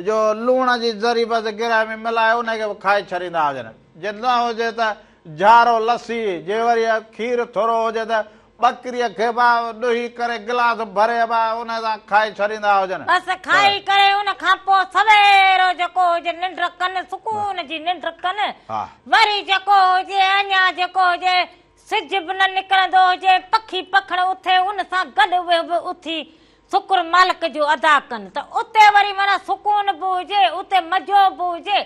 جو لوڻ جي ذري بس گرهه ۾ ملائي ان کي به کائي ڇڏيندا هجن. جي نه هجي ته جهارو لسي، جي وري کير ٿورو هجي ته ٻڪريء کي به ڏهي ڪري گلاس ڀري به ان سان کائي ڇڏيندا هجن. بس کائي ڪري ان کان پوء سويرو جيڪو هجي ننڊ ڪن، سڪون جي ننڊ ڪن، وري جيڪو هجي اڃا جيڪو هجي سج به نه نڪرندو هجي، پکي پکڻ اٿي ان سان گڏ اهي به اٿي شڪر مالڪ جو ادا ڪن ته اتي وري معنيٰ سڪون به هجي، اتي مزو به هجي،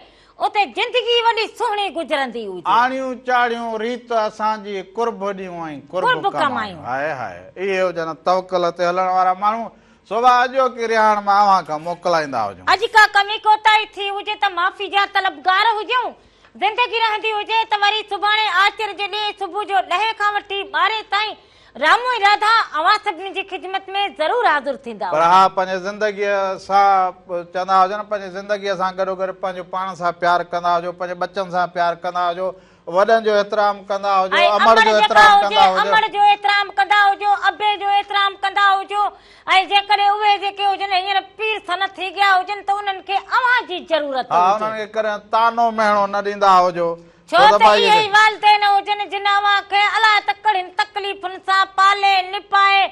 اتي زندگي وڏي سهڻي گذرندي هجي. آڻيون چاڙهيون ريت اسان جي، قرب ڏيون ۽ قرب ڪمايون. هاء هاء اهي هجن توڪل تي هلڻ وارا ماڻهو، سو به اڄوڪي رهاڻ مان اوهان کان موڪلائيندا هجون. اڄ ڪا ڪمي ڪوتاهي ٿي هجي ته معافي جا طلبگار هجون. زندگي رهندي هجي ته وري سڀاڻي آچر جي ڏينهن صبح جو ڏهين کان وٺي ٻارهين تائين رامو ۽ راڌا اوهان سڀني جي خدمت ۾ ضرور حاضر ٿيندا پر ها پنهنجي زندگيء سان چوندا هجن پنهنجي زندگيء سان گڏوگڏ پنهنجو پاڻ سان پيار ڪندا هجو پنهنجي ٻچن سان پيار ڪندا هجو وڏن جو احترام ڪندا هجو ۽ امڙ امڙ جو جيڪا احترام هجي ڪندا هجو. امڙ جو احترام ڪندا هجو ابي جو احترام ڪندا هجو ۽ جيڪڏهن اهي جيڪي هجن هينئر پير سن ٿي گيا هجن ته انهن کي اوهان جي ضرورت ها هجي. انهن کي ڪڏهن طعنو مهڻو نه ڏيندا هجو ڇو ڇو ته ته ڀائي اهي ئي والدين هجن جن اوهان کي الاء ته ڪهڙين تڪليفن سان پالي نپائي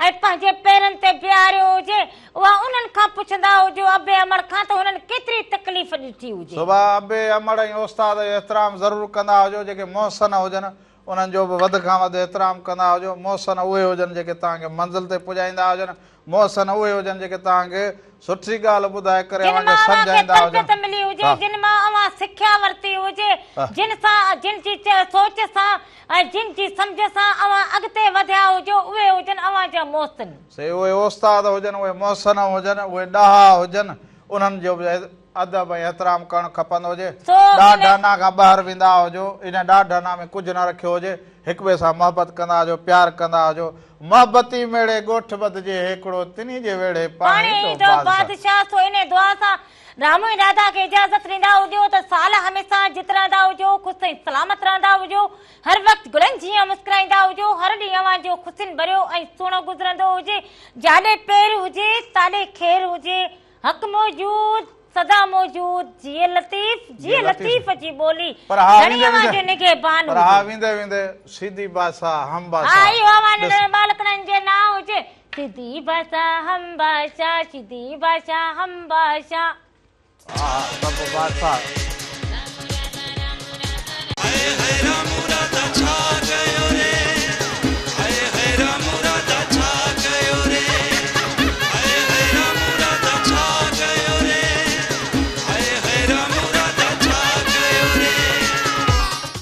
۽ پنهنجي پيرن تي بيهاريو هجي، اها انهن کان پڇندا هجو ابي امڙ کان ته هنن ڪيتري تڪليف ڏٺي هجي. صبح ابي امڙ ۽ استاد جو احترام ضرور ڪندا هجو جيڪي محسن هجن انهن جو به وڌ کان وڌ احترام ڪندا هجو، محسن اهي هجن جيڪي توهان کي منزل تي پڄائيندا هجن، محسن اهي هجن جيڪي توهان کي سٺي ڳالهه ٻڌائي ڪري جن اوهان کي مان اوهان کي سمجهائيندا هجن. تربيت ملي هجي، ها. جن مان اوهان سکيا ورتي هجي، ها. جن سان، جن جي سوچ سان ۽ جن جي سمجهه سان اوهان اڳتي وڌيا هجو، اهي هجن اوهان جا محسن. سي اهي استاد هجن، اهي محسن هجن، اهي ڏاها هجن، انهن جو به ادب ۽ احترام ڪرڻ کپندو هجي. سو ڏاڍ ان. انا کان ٻاهر ويندا هجو، ان ڏاڍ انا ۾ ڪجهه نه رکيو هجي، هڪ ٻئي سان محبت ڪندا هجو، پيار ڪندا هجو. محبتي ميڙي ڳوٺ ٻڌجي هيڪڙو، تنهي جي ويڙهي پاڻ پاڻ ايندو ايندو بادشاهه. بادشاهه، سو انهي دعا سان رامو ۽ راڌا کي اجازت ڏيندا هجو ته سال هميشه جت رهندا هجو، خوش ۽ سلامت رهندا هجو، هر وقت گلن جيان مسڪرائيندا هجو، هر ڏينهن اوهان جو خوشين ڀريو ۽ سهڻو گذرندو هجي، جاڏي پير هجي، تاڏي خير هجي. حق موجود سدا موجود جيئي لطيف جيئي لطيف جي ٻولي پر ها ڌڻي ويندي اوهان جو ويندي نگهبان پر ها هجي. ويندي ويندي سيدي بادشاهه هم ها بادشاهه اهو اوهان ڏس. ننڍڙن ٻالڪڻن جي نانء هجي سيدي بادشاهه هم بادشاهه سيدي بادشاهه هم بادشاهه. ها ها سڀ بادشاهه.